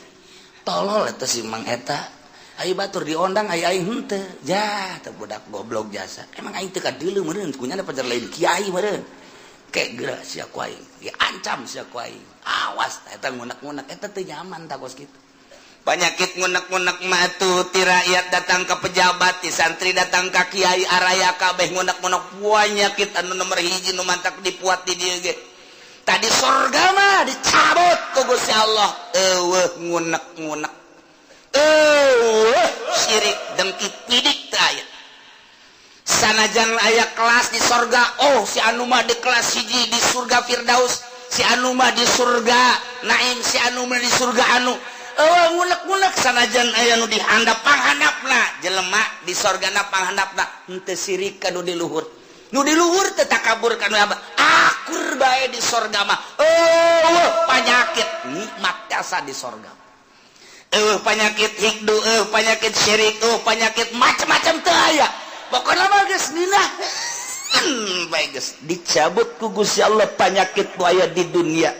tolol eta si Mang eta, ayo batur diondang ai aing henteu, jah teh budak goblok jasa. Emang aing teu kadeuleu meureun kunyana pajar lain kiai meureun. Kek geura sia ku aing, diancam sia ku aing. Awas eta ngunek-ngunek eta teu nyaman tah kos kitu. Penyakit ngunek-ngunek mah tuh ti rakyat datang ke pejabat, ti santri datang ka kiai, araya kabeh ngunek-ngunek penyakit anu nomor hiji nu mantak dipuat di dieu ge. Tadi sorga mah dicabut ku Gusti Allah, eueuh ngunek-ngunek. Eueuh syirik dengki pidik teu aya. Sanajan aya kelas di sorga, oh si anu mah di kelas hiji di surga Firdaus, si anu mah di surga Naim, si anu mah di surga anu. Eueuh ngunek-ngunek sanajan aya nu dihandap panghandapna jelema di sorgana panghandapna henteu sirik ka nu di luhur. Nu di luhur teu takabur ka nu abah. Akur bae di sorga mah. Eueuh panyakit nikmat jasa di sorga. Eueuh panyakit hikdu, eueuh panyakit syirik, eueuh panyakit macam-macam teu aya. Pokokna mah geus nillah. Bae geus dicabut ku Gusti Allah panyakit nu aya di dunia.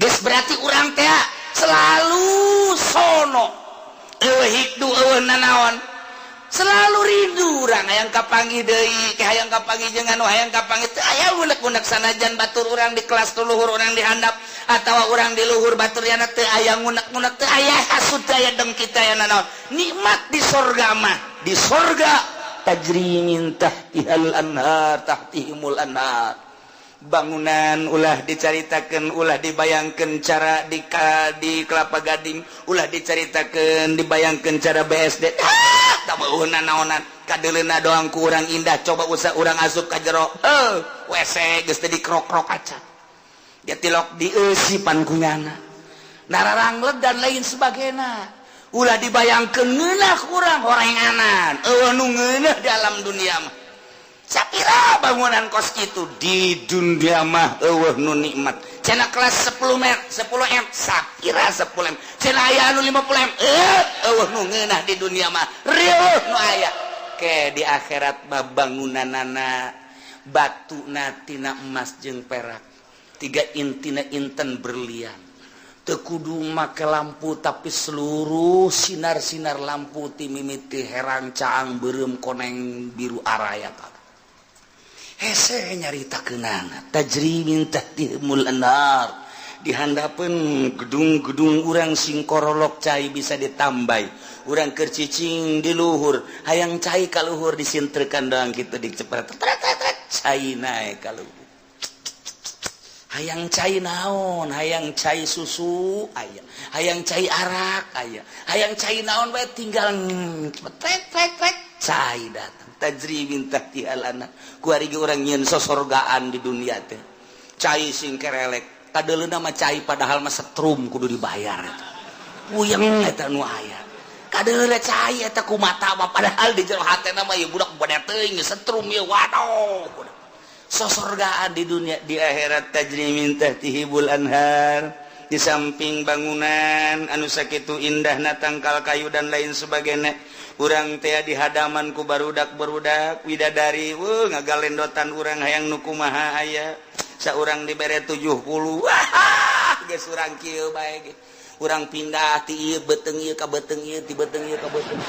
Geus berarti urang teh selalu sono. Eueuh hikdu, eueuh nanaon. Selalu rindu urang hayang kapanggih deui, ke hayang kapanggih jeung anu hayang kapanggih teu aya unek-unek sanajan batur urang di kelas luhur urang di handap atawa urang di luhur batur yana teu aya ngunek-ngunek, teu aya hasud, teu aya dengki, teu aya nanaon. Nikmat di sorga mah. Di sorga tajri min tahtihal anhar, tahtihimul anhar. Bangunan ulah dicaritakan, ulah dibayangkan cara di Kelapa Gading, ulah dicaritakan, dibayangkan cara BSD. Ah, tak naonan kadeleuna doang kurang indah. Coba usah urang asup ka jero, eh, WC geus teh dikrok-krok kaca dia tilok dieusipan kunyana nararangleg dan lain sebagainya. Ulah dibayangkeun ngeunah kurang horenganan, eueuh nu ngeunah di alam dunia mah. Sapira bangunan kos itu di dunia mah eueuh nu nikmat. Cenah kelas 10 m, 10 m, sapira 10 m, cenah aya anu 50 m, eh, eueuh nu ngeunah di dunia mah, rieuh nu aya ke di akhirat mah. Bangunanana batu tina emas jeung perak, tiga intina inten berlian. Teu kudu make lampu, tapi seluruh sinar-sinar lampu ti mimiti herang, caang, beureum, koneng, biru, araya. Hese nyaritakeunana tajri min tahtihimul anhar. Di handapeun gedung-gedung urang sing korolok, cai bisa ditambah. Urang keur cicing di luhur, hayang cai ka luhur, disintrekan doang kitu, dicepret, cai naek ka luhur. Hayang cai naon, hayang cai susu aya, hayang cai arak aya, hayang cai naon bae, tinggal cepet trek trek, cai datang. Tajri min tahtihal anhar. Kuari ge urang nyieun sosorgaan di dunia teh, cai sing kerelek, kadeleuna mah cai, padahal mah setrum kudu dibayar eta. Puyeng eta nu aya. Kadeleuna cai eta ku mata mah, padahal di jero hatena mah ieu budak bade teuing setrum ieu. Waduh, sosorgaan di dunia. Di akhirat tajri min tahtihimul anhar. Di samping bangunan anu sakitu indahna, tangkal kayu dan lain sebagainya, urang teh di hadaman ku barudak barudak widadari, wuh, ngagalendotan. Urang hayang nu kumaha aya, saurang dibere 70, wah, geus urang kieu bae ge. Urang pindah ti ieu beuteung ieu ka beuteung ieu, ti beuteung ieu ka beuteung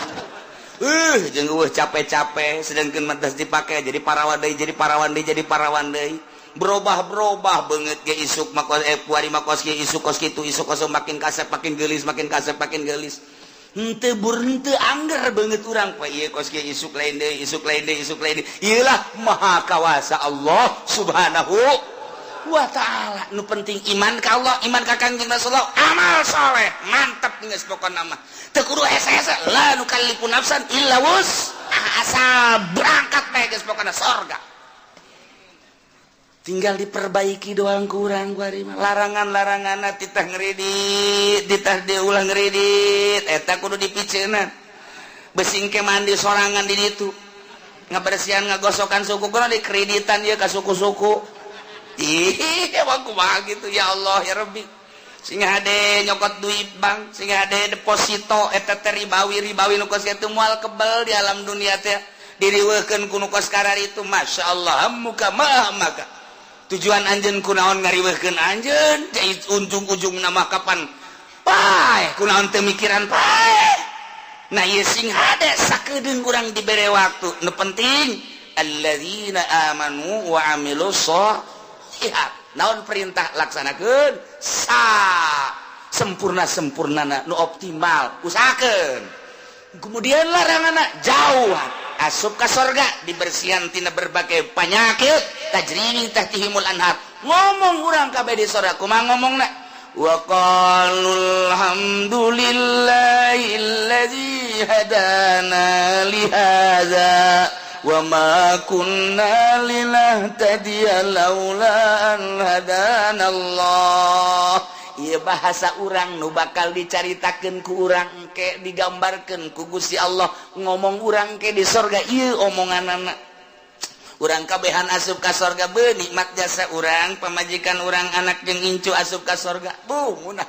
ieu, jeung eueuh capek-capek. Sedangkan mah dipake jadi parawan deui, jadi parawan deui, jadi parawan deui, berubah-berubah banget ge. Isuk mah eh kuari mah kos kieu, isuk kos kitu, isuk kos, makin kasep makin geulis, makin kasep makin geulis. Henteu bur henteu angger banget urang pa ieu kos kieu, isuk lain deui, isuk lain deui, isuk lain deui. Ieu lah maha kawasa Allah Subhanahu wa Ta'ala. Nu penting iman ka Allah, iman ka Kangjeng Rasulullah, amal soleh, mantap geus pokona mah. Teu kudu hese-hese, la nukallifu nafsan illa wus, asal berangkat bae geus pokona sorga. Tinggal diperbaiki doang kurang kuari mah. Larangan-larangan titah ngeridit, titah diulah ngeridit, eta kudu dipiceunan. Besing ke mandi sorangan di ditu, ngabersihan, ngagosokan suku kudu dikreditan ieu ka suku-suku. Ih, emang kumaha gitu? Ya Allah, ya Rabbi. Sing hade nyokot duit bank, sing hade deposito eta teh ribawi, ribawi nu kos kitu moal kebel di alam dunia teh. Diriweuhkeun ku nu kos kararitu, Masya Allah, muka mah maka. Tujuan anjeun kunaon ngariweuhkeun anjeun? Jadi ujung-ujung nama kapan? Paeh, kunaon teu mikiran paeh? Nah, ieu sing hade sakedeung urang dibere waktu. Nu penting alladzina amanu wa amilus sholihat. Naon perintah laksanakeun sa sempurna sempurnana, nu optimal usahakeun. Kemudian larangan jauh, asup ka sorga, dibersihan tina berbagai penyakit. Tajri min tahtihimul anhar. Ngomong urang kabeh di sorga kumaha ngomongna? Wa qalu alhamdulillahilladzi hadana li hadza wa ma kunna linahtadiya laula an hadana Allah. Ieu bahasa urang nu bakal dicaritakeun ku urang engke, digambarkeun ku Gusti Allah. Ngomong urang ke di sorga ieu omonganana. Urang kabehan asup ka sorga, be nikmat jasa urang, pamajikan urang, anak jeung incu asup ka sorga. Bu munah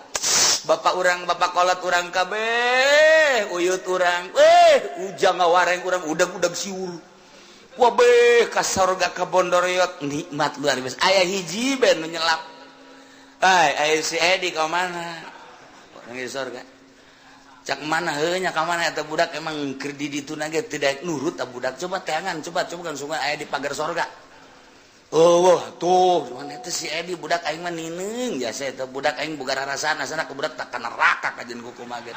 bapak urang, bapak kolot urang kabeh, uyut urang, eh, ujang ngawareng urang, udag-udag siur. Wabeh ka sorga, ka Bondoriot, nikmat luar biasa. Aya hiji ben nu nyelap. Ay, ay, si Edi ka mana? Orang di sorga. Cak mana heuh nya ka mana eta budak? Emang keur di ditu ge tidak nurut eta budak. Coba teangan, coba coba kan sungai aya di pagar sorga. Oh, wah, tuh, mana eta si Edi? Budak aing mah nineung jasa eta budak aing boga rarasaan asana ke budak tak ka neraka kajeun kukumaha ge.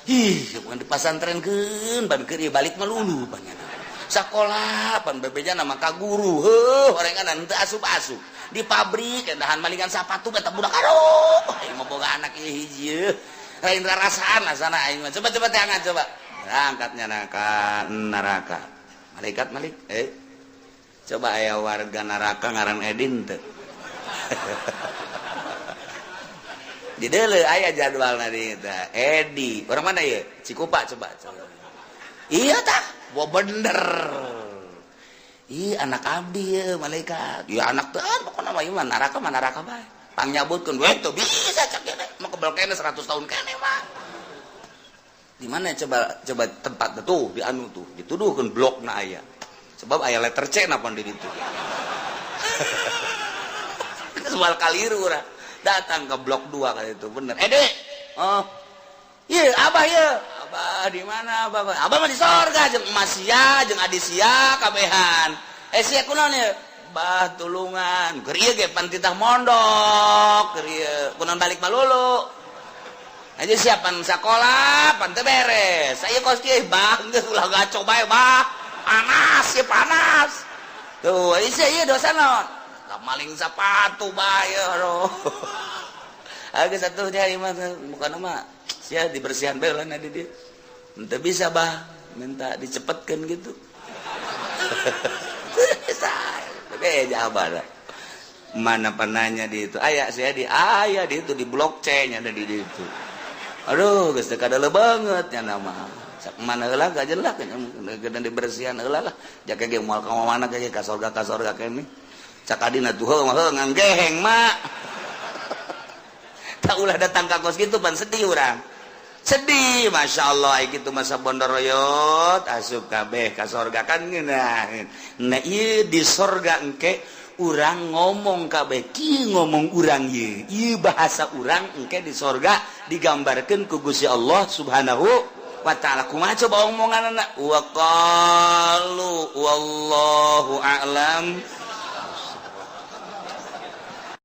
Ih, bukan di pasantrenkeun ban keur ieu balik mah lulu pan nyana. Sakola pan bebejana mah ka guru, heuh orengan teu asup-asup. Di pabrik endahan malingan sapatu eta budak, aduh, aing mah boga anak ieu hiji yeuh. Lain rarasaan asana aing mah. Coba coba teangan coba. Berangkatnya ka neraka. Malaikat malik, eh. Coba aya warga neraka ngaran Edin teu. Di deuleu aya jadwalna di eta. Edi, orang mana ieu? Cikupa coba, coba. Iya tah, bo bener. Ih, anak abdi ya malaikat. Ya anak teh pokona mah ieu mah neraka bae. Pangnyabutkeun we teu bisa cak ieu teh. Mah kebel kene 100 tahun kene mah. Di mana coba coba tempat tuh di anu tuh dituduhkeun blokna aya. Sebab aya letter C napa di ditu. Soal kaliru urang. Datang ke blok 2 kali itu bener. Dek. Oh. Iya, abah ya. Abah di mana abah? Abah mah di sorga jeung emas sia, jeung adi sia kabehan. Eh sia kunaon ieu? Bah tulungan. Keur ieu ge pan titah mondok, keur ieu kunaon balik malulu. Aja siapan sakola, pan teu beres. Saya kos kieu bah geus ulah gaco bae bah. Panas ya panas. Tuh, sia ieu dosa naon? Maling sepatu bae aduh. Agak satu dia mah bukan nama sia dibersihan bae lah di dia. Ente bisa bah minta dicepetkeun gitu. Bisa. Tapi abah lah. Mana penanya di itu? Aya saya di aya di itu di blok C nya ada di itu. Aduh, geus teu kadele banget nya nama. Sak mana heula gajeun lah geus dibersihan heula lah. Jaka ge moal ka mana ge ka sorga kene. Cak adina tuh heuh mah nganggeheng mak. Tak ulah datang ka kos gitu pan sedih urang. Sedih, masya Allah, ai kitu masa bondoroyot asup kabeh ka sorga kan ngeunah. Nah ieu di sorga engke urang ngomong kabeh kieu ngomong urang ieu. Ieu bahasa urang engke di sorga digambarkeun ku Gusti Allah Subhanahu wa ta'ala. Kumaha coba omonganna? Wa qalu wallahu a'lam.